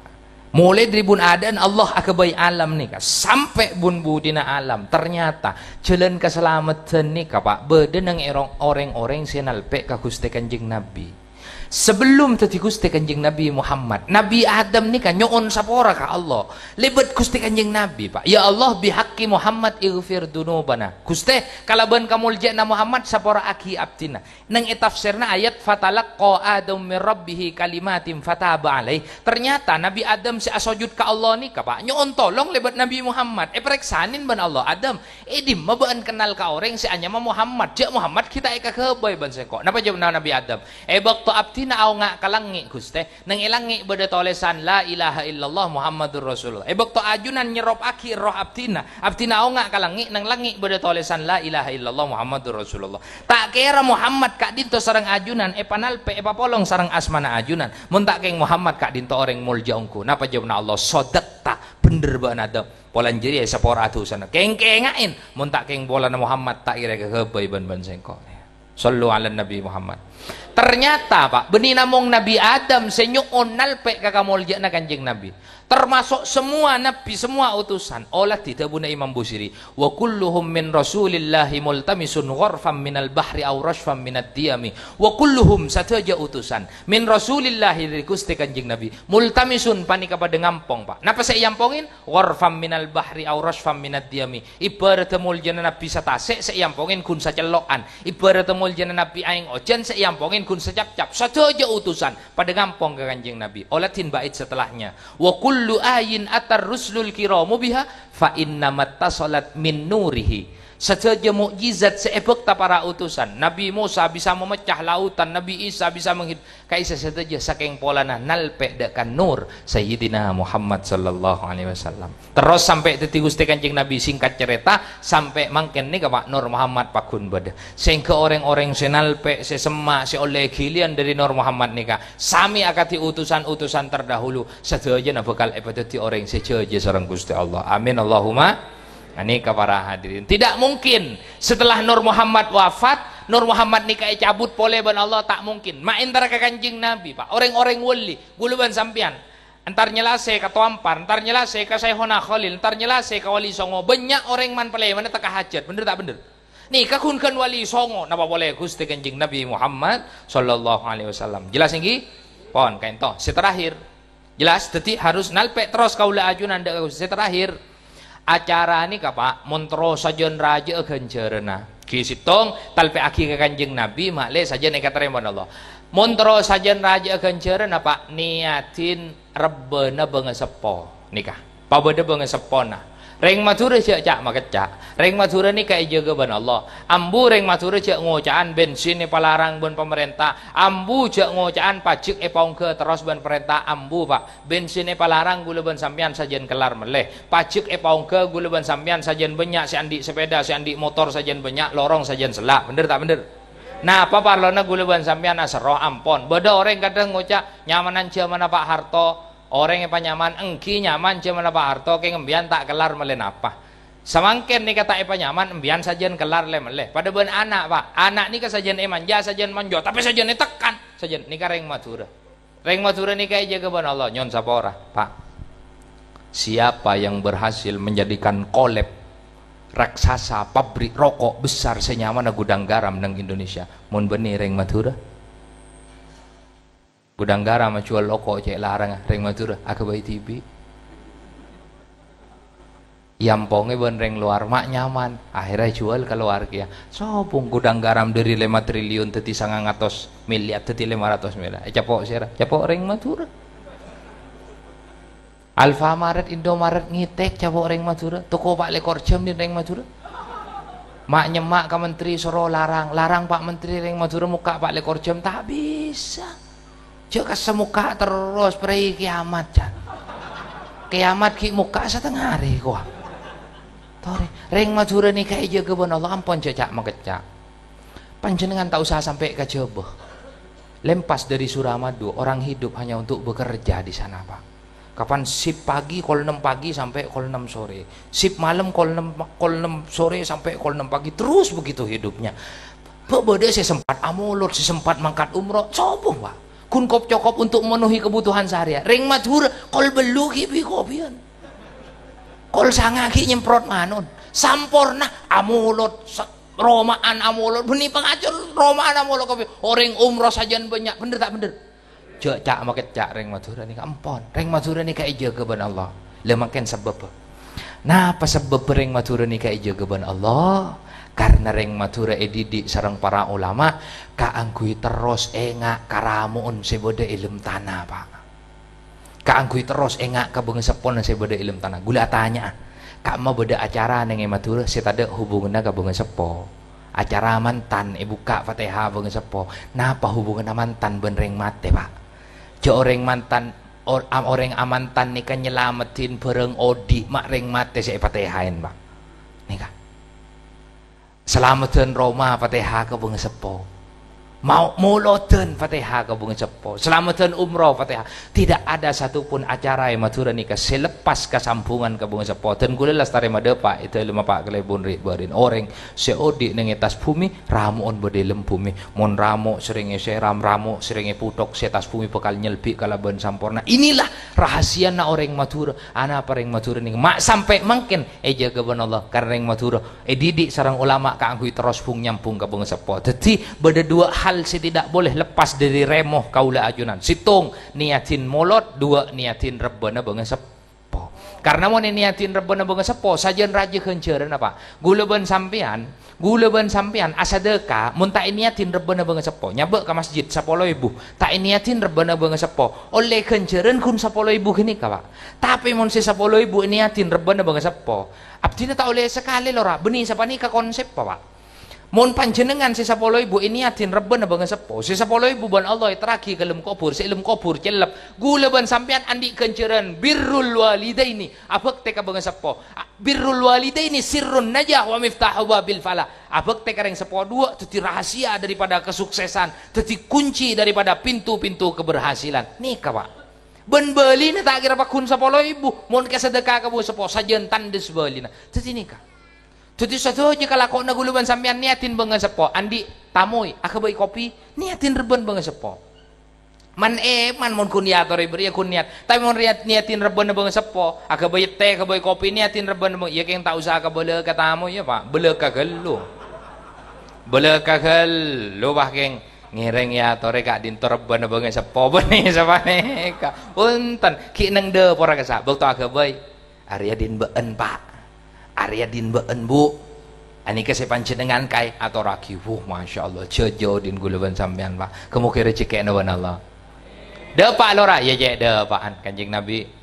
Molaè dâri bun adâ'ân Allah aghâbây alam nèka, sampè' bun budina alam. Ternyata, jhâlân kasalameddhân nèka, Pak, bâdâ neng è rong-, orèng-orèng sè nalpè' ka Ghustè Kanjeng Nabi. Sabellum dhâddhi Ghustè Kanjeng Nabi Muhammad, Nabi Adam nèka nyo'on sapora ka Allah. Lèbât Ghustè Kanjeng Nabi, Pak. "Ya Allah, bihaqqi Muhammad ighfir dzunubana." Ghustè, kalabân kamoljâ'ânna Muhammad, sapora'aghi abdhina. Neng è tafsirna ayat, "Fatalaqqa Adamu min rabbihi kalimatin fataba alaih." Ternyata Nabi Adam sè asojud ka Allah nèka, Pak, nyo'on tolong lèbât Nabi Muhammad. Èparèksanè bân Allah, "Adam, è dimma bâ'ân kennal ka orèng sè anyama Muhammad? Jhâ' Muhammad ghi' ta' èkaghâbây bân sèngko'." Napa jâwâbbhâ Nabi Adam? "È bâkto abdhina aonga' ka langngè', Ghustè, neng è langngè' bâdâ tolèsan, 'La ilaha illallah Muhammadur Rasulullah.' È bâkto ajunan nyerropaghi erroh abdhina, abdhina aonga' ka langngè', neng langngè' bâdâ tolèsan, 'La ilaha illallah Muhammadur Rasulullah.' Ta' kèra Muhammad ka'dinto sareng ajunan èpanalpè', èpapolong sareng asmana ajunan, mon ta' kèng Muhammad ka'dinto orèng moljâ ongghu." Napa jâwâbbhâ Allah? "Shadaqta, bhendher bâ'ân Adam. Polana jârèya èsapora dhusana. Kèng-kènga'è, mon ta' kèng polana Muhammad ta' kèra èkaghâbây bân, bân sèngko'." Shallu 'alan Nabi Muhammad. Ternyata, Pak, bânnè namong Nabi Adam sè nyo'on nalpè' ka kamoljâ'ânna Kanjeng Nabi. Termasuk semua nabi, semua utusan. Ola dhâbuna Imam Busiri, "Wa kulluhum min Rasulillahi multamisun ghorfam minal bahri aw rasyfam minad diyami. Wa kulluhum," sadhâjâ utusan, "min Rasulillahi," dhâri Ghustè Kanjeng Nabi, "multamisun," panèka padâ ngampong, Pak. Napa sè èampongè? "Ghorfam minal bahri aw rasyfam minad diyami." Ibhârâddhâ moljâna Nabi satasè' sè èampongè ghun sacello'an. Ibhârâddhâ moljâna Nabi aèng ojhân sè èampongè ghun sacapcap. Sadhâjâ utusan padâ ngampong ka Kanjeng Nabi. Ola dhâddhi bait setelahnya. "Wa kullu ayin atar rusulul kiramu biha, fa inna mattasalat min nurihi." Sadhâjâ mukjizat sè èbhâkta para utusan. Nabi Musa bisa mamecca lautan, Nabi Isa bisa menghid-, kaisa sadhâjâ sakèng polana nalpè' dâ' ka nur Sayyidina Muhammad sallallahu alaihi wasallam. Terros sampè' dhâddhi Ghustè Kanjeng Nabi, singkat cerita, sampè' mangkèn nèka, Pak, Nur Muhammad pagghun bâdâ. Sehingga orèng-orèng sè nalpè', sè semma', sè ollè ghiliyân dhâri Nur Muhammad nèka, samè akadhi utusan-utusan terdahulu, sadhâjâna bhâkal èpadhâddhi orèng sè jhâjâ sareng Ghustè Allah. Amin, Allahumma. Nah, nèka para hadirin. Tidak mungkin setelah Nur Muhammad wafat, Nur Muhammad nèka ècabut polè bân Allah, ta' mungkin. Ma' entara ka Kanjeng Nabi, Pak. Orèng-orèng wali, ghulâ bân sampèyan. Entar nyelasè ka Toampar, entar nyelasè ka Syaikhona Khalil, entar nyelasè ka Wali Songo. Bânnya' orèng man-palèmanna teka hajat, bhender ta' bhender? Nèka ghun-ghân Wali Songo, napa polè Ghustè Kanjeng Nabi Muhammad sallallahu alaihi wasallam. Jelas ènggi? Pon, kaènto. Sè terakhir. Jelas, dhâddhi harus nalpè' terros kaulâ ajunan dâ' ka Ghustè. Sè terakhir. Acara nèka, Pak, mon terros sajân rajâ'â ghânjhârânna. Ghi' sèttong, talpè'aghi ka Kanjeng Nabi, ma'lè sajân èkatarèma bân Allah. Mon terros sajân rajâ'â ghânjhârânna, Pak, nèyadhi rebbhâna bângaseppo nèka. Pabâdâ bângaseppona. Rèng Madhurâ jhâ' ca'-makecca'. Rèng Madhurâ nèka èjâgâ bân Allah. Ambu rèng Madhurâ jhâ' ngoca'an bensin èpalarang bân pamarènta. Ambu jhâ' ngoca'an pajek èpaongghâ terros bân parènta. Ambu, Pak. Bensin èpalarang ghulâ bân sampèyan sajân kellar mellè. Pajek èpaongghâ ghulâ bân sampèyan sajân bânnya', sè andi' sepèda, sè andi' motor sajân bânnya', lorong sajân sella'. Bhender ta' bhender? Napa parlona ghulâ bân sampèyan aserro? Ampon. Bâdâ orèng kadhâng ngoca', "Nyamanan jhâmanna Pak Harto." Orèng èpanyaman, "Ènggi nyaman jhâmanna Pak Harto, kèng embiyan ta' kellar mellè napa. Samangkèn nèka ta' èpanyaman, embiyan sajân kellar lè-mellè." Padâ bân ana', Pak. Ana' nèka sajân èmanja, sajân manjo, tapè sajân ètekan. Sajân nèka rèng Madhurâ. Rèng Madhurâ nèka èjâgâ bân Allah, nyo'on sapora, Pak. Siapa yang berhasil menjadikan kolab raksasa pabrik rokok besar sè nyamana Gudang Garam neng Indonesia? Mon bânnè rèng Madhurâ. Gudang Garam ajhuwâl rokok cè' larangnga, rèng Madhurâ aghâbây dhibi'. Èampongè bân rèng lowar, ma' nyaman. Akhèrra èjhuwâl ka lowar kèya. Sobung Gudang Garam dhâri lèma triliun dhâddhi sangang atos milyar, dhâddhi lèma ratos milyar. Ècapo' sèra? Capo' rèng Madhurâ. Alfamaret, Indomaret ngètèk, capo' rèng Madhurâ. Toko pa' lèkor jam dhin rèng Madhurâ. Ma' nyemma' ka menteri soro larang, larang Pak Menteri, rèng Madhurâ mokka' pa' lèkor jam, ta' bisa. Jhâ' kassa mokka' terros, prèi kèyamat, can. Kèyamat ghi' mokka' satengnga arè, kowa. Torè, rèng Madhurâ nèka èjâgâ bân Allah, ampon jhâ' ca'-makecca'. Panjhennengngan ta' osa sampè' ka Jhâbâ. Lempas dari Suramadu, orang hidup hanya untuk bekerja di sana, Pak. Kapan sip pagi, kol ennem pagi sampè' kol ennem sore. Sip malem, kol ennem, kol ennem sore sampè' kol ennem pagi. Terus begitu hidupnya. Bâ-, bâdâ sè sempat amolod, sè sempat mangkat umroh. Sobung, Pak. Ghun kop-cokop untuk memenuhi kebutuhan sehari-hari. Rèng Madhurâ, kol bâllu' ghi' bi-, kopiyan. Kol sanga ghi' nyemprot manon. Samporna, amolod. Sa-, roma'an amolod. Bânnè pangajhâr roma'an amolod kopiyan. Orèng umroh sajân bânnya'. Bhender ta' bhender? Jhâ' ca'-makecca' rèng Madhurâ nèka, ampon. Rèng Madhurâ nèka èjâgâ bân Allah. Lha, mangkèn sabâbbhâ. Napa sabâbbhâ rèng Madhurâ nèka èjâgâ bân Allah? Karna rèng Madhurâ èdidik sareng para ulama kaangghuy terros enga' karamo'en sè bâdâ è lem tana, Pak. Kaangghuy terros enga' ka bângaseppona sè bâdâ è lem tana. Ghulâ atanya'a, ka'emma bâdâ acara neng è Madhurâ sè tadâ' hubunganna ka bângaseppo? Acara mantan èbukka' Fatèha bângaseppo. Napa hubunganna mantan bân rèng matè, Pak? Jhâ' orèng mantan, or-, am-, orèng amantan nèka nyalameddhin bhârâng odi', ma' rèng matè sè èpatèhaè, Pak. Nèka. Salameddhân roma patèha ka bângaseppo. Mau molodhân Fatihah ka bângaseppo, salameddhân umroh Fatihah. Tidak ada satupun acara è Madhurâ nèka sè lepas kasambhungan ka bângaseppo. Dân kaulâ lastarè madâpa' è dâlem apa' kalèbun ri' bârin. Orèng sè odi' neng è attas bhumè, ramo'on bâdâ è lem bhumè. Mon ramo' serrèng èsèram, ramo' serrèng èputhok, sè attas bhumè bhâkal nyelbi' kalabân samporna. Inilah rahasiana orèng Madhurâ. Anapa rèng Madhurâ nèka ma' sampè' mangkèn èjâgâ bân Allah? Karna rèng Madhurâ èdidik sareng ulama kaangghuy terros bhung-nyambhung ka bângaseppo. Dhâddhi, bâdâ dua hal sè tidak boleh lepas dâri rèmo kaulâ ajunan. Sèttong, niyadin molod, dua, niyadin rebbhâna bângaseppo. Karna mon èniyadin rebbhâna bângaseppo, sajân rajâ ghânjhârânna, Pak. Kaulâ bân sampèyan, kaulâ bân sampèyan asadâka, mon ta' èniyadin rebbhâna bângaseppo, nyabâ' ka masjid sapolo èbu, ta' èniyadin rebbhâna bângaseppo, ollè ghânjhârân ghun sapolo èbu ghânèka, Pak. Tapè mon sè sapolo èbu èniyadin rebbhâna bângaseppo, abdhina ta' ollè sakalè, lora, bânnè sapanèka konsèppa, Pak. Mon panjhennengngan sè sapolo èbu èniyadin rebbhâna bângaseppo, sè sapolo èbu bân Allah èterraghi ka lem kobhur, sè lem kobhur cellep, kaulâ bân sampèyan andi' ghânjhârân birrul walidaini, abhâktè ka bângaseppo. A-, birrul walidaini sirrun najah wa miftahu babil falah. Abhâktè ka rèng seppo duwâ' dhâddhi rahasia daripada kesuksesan, dhâddhi kunci daripada pintu-pintu keberhasilan. Nèka, Pak. Bân bâlina ta' kèra pagghun sapolo èbu, mon kasadâka ka bângaseppo, sajân tandhâs bâlina. Dhâddhi nèka. Dhâddhi sadhâjâ kalakowanna kaulâ bân sampèyan niyadin bângaseppo, andi' tamoy, aghâbây kopi, niyadin rebbhâna bângaseppo. Man-, eh, man mon ghun èyatorè bâriyâ ghun niyat. Tapè mon riyat niyadin rebbhâna bângaseppo, aghâbây tè, aghâbây kopi, niyadin rebbhâna bân-, iyâ kèng ta' osa kabâlâ ka tamoy, yâ, Pak. Bâlâ ka ghâllu. Bâlâ ka ghâllu, Pak, kèng. Ngèrèng èyatorè ka'dinto rebbhâna bângaseppo, bânnè sapanèka. Bhunten, ghi' neng dâpora kassa', bâkto aghâbây. Arèya din bâ'en, Pak. Arèya din bâ'en, Bu. Anèka sè panjhennengngan kaè atorraghi. Wuh, masyaallah, jhâjhâu din kaulâ bân sampèyan, Pak. Ghâ-mogâ rejhekkèna bân Allah. Dâpa', lora, yâ, cè' dâpa'an. Kanjeng Nabi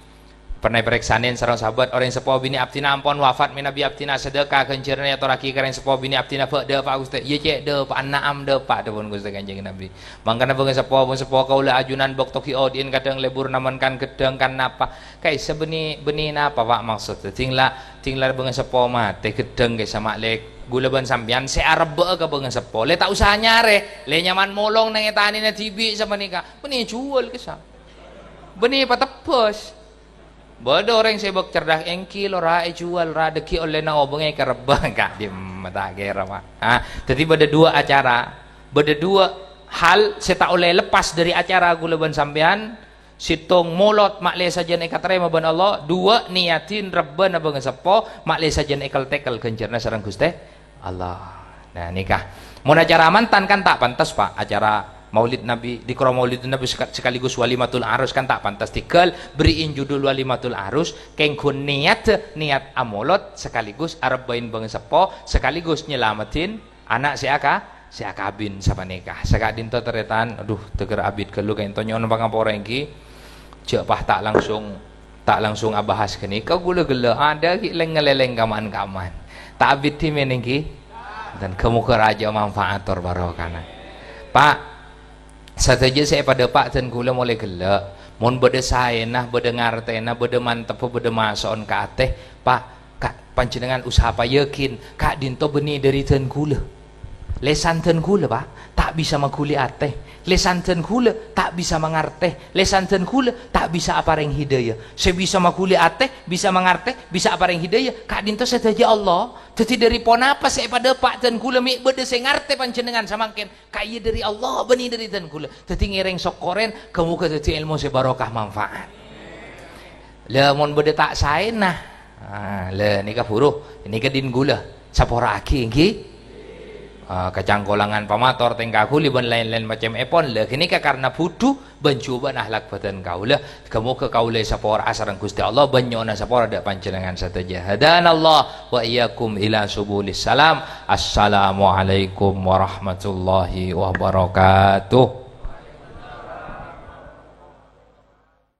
pernah èparèksanè sareng sahabat, orèng seppo binè abdhina ampon wafat, mènabi abdhina sadâka ghânjhârânna èyatorraghi ka orèng seppo binè abdhina, bâ' dâpa', Ghustè. Yâ, cè' dâpa'an, na'am dâpa', dhâbuna Ghustè Kanjeng Nabi. Mangkana bângaseppo, bângaseppo kaulâ ajunan bâkto ghi' odi'in kadhâng lebur namen kan ghedhâng kan napa. Kaè sabânnè, bânnè napa, Pak, maksodda? Ding la, ding la bângaseppo matè ghedhâng kaè sama'lè kaulâ bân sampèyan sè arebbhâ'â ka bângaseppo. Lè ta' osa nyarè, lè nyaman molong neng è tanèna dhibi' sapanèka. Bânnè juwâl kassa'. Bânnè patebbhâs. Bâdâ orèng sè bâk cerdas, èngghi lora èjuwâl, ra dhâggi' ollèna obângè karebbhâ. Ka'dimma ta' kèra, Pak. Ah, dhâddhi bâdâ dua acara, bâdâ dua hal sè ta' ollè lepas dâri acara kaulâ bân sampèyan. Sèttong molod ma'lè sajân èkatarèma bân Allah, dua niyadin rebbhâna bângaseppo ma'lè sajân èkel-tèkel ghânjhârânna sareng Ghustè Allah. Nah, nèka. Mon acara mantan kan ta' pantes, Pak. Acara Maulid Nabi, dikro Maulid Nabi seka-, sekaligus walimatul arus kan ta' pantes. Tèghâl bherri'in judul walimatul arus, kèng ghun niyat, niyat amolod sekaligus arebbhâin bângaseppo, sekaligus nyalameddhin ana' sè aka-, sè akabin sapanèka. Saka'dinto tarètan, adhu, tèghâr abit ghâllu ka'dinto nyo'on pangapora èngghi. Jhâ' pas ta' langsung, ta' langsung abahas ghânèka, kaulâ ghellâ', adâ ghi' lèng-ngalèlèng kaman-kaman. Ta' abit dhimèn èngghi. Dan ghâ-mogâ rajâ manfaat tor barokana. Pak, sadhâjâ sè èpadâpa' dân kaulâ molè ghellâ'. Mon bâdâ saèna, bâdâ ngartèna, bâdâ mantebbhâ, bâdâ maso'on ka atè, Pak, Ka-, panjhennengngan usaha payakin, ka'dinto bânnè dâri dân kaulâ. Lèsan dân kaulâ, Pak, ta' bisa maghuli atè. Lèsan dân kaulâ ta' bisa mangartè. Lèsan dân kaulâ ta' bisa aparèng hidayah. Sè bisa maghuli atè, bisa mangartè, bisa aparèng hidayah, ka'dinto sadhâjâ Allah. Dhâddhi dâri ponapa sè èpadâpa' dân kaulâ mè' bâdâ sè ngartè panjhennengngan samangkèn? Ka'iyâ dâri Allah, bânnè dâri dân kaulâ. Dhâddhi ngèrèng sokkorèn, ghâ-mogâ dhâddhi èlmo sè barokah manfaat. La, mon bâdâ ta' saèna. Ah, la, nèka buru, nèka din kaulâ. Sapora'aghi, èngghi? Ah, kacangkolangan pamator, tèngka ghuli, bân laèn-laèn macemmèpon. La, ghânèka karna budhu bân jhubâ'na akhlak bhâdhân kaulâ. Ghâ-mogâ kaulâ èsapora'a sareng Ghustè Allah, bân nyo'ona sapora dâ' panjhennengngan sadhâjâ. Hadanallah wa iyyakum ila subulis salam. Assalamualaikum warahmatullahi wabarakatuh.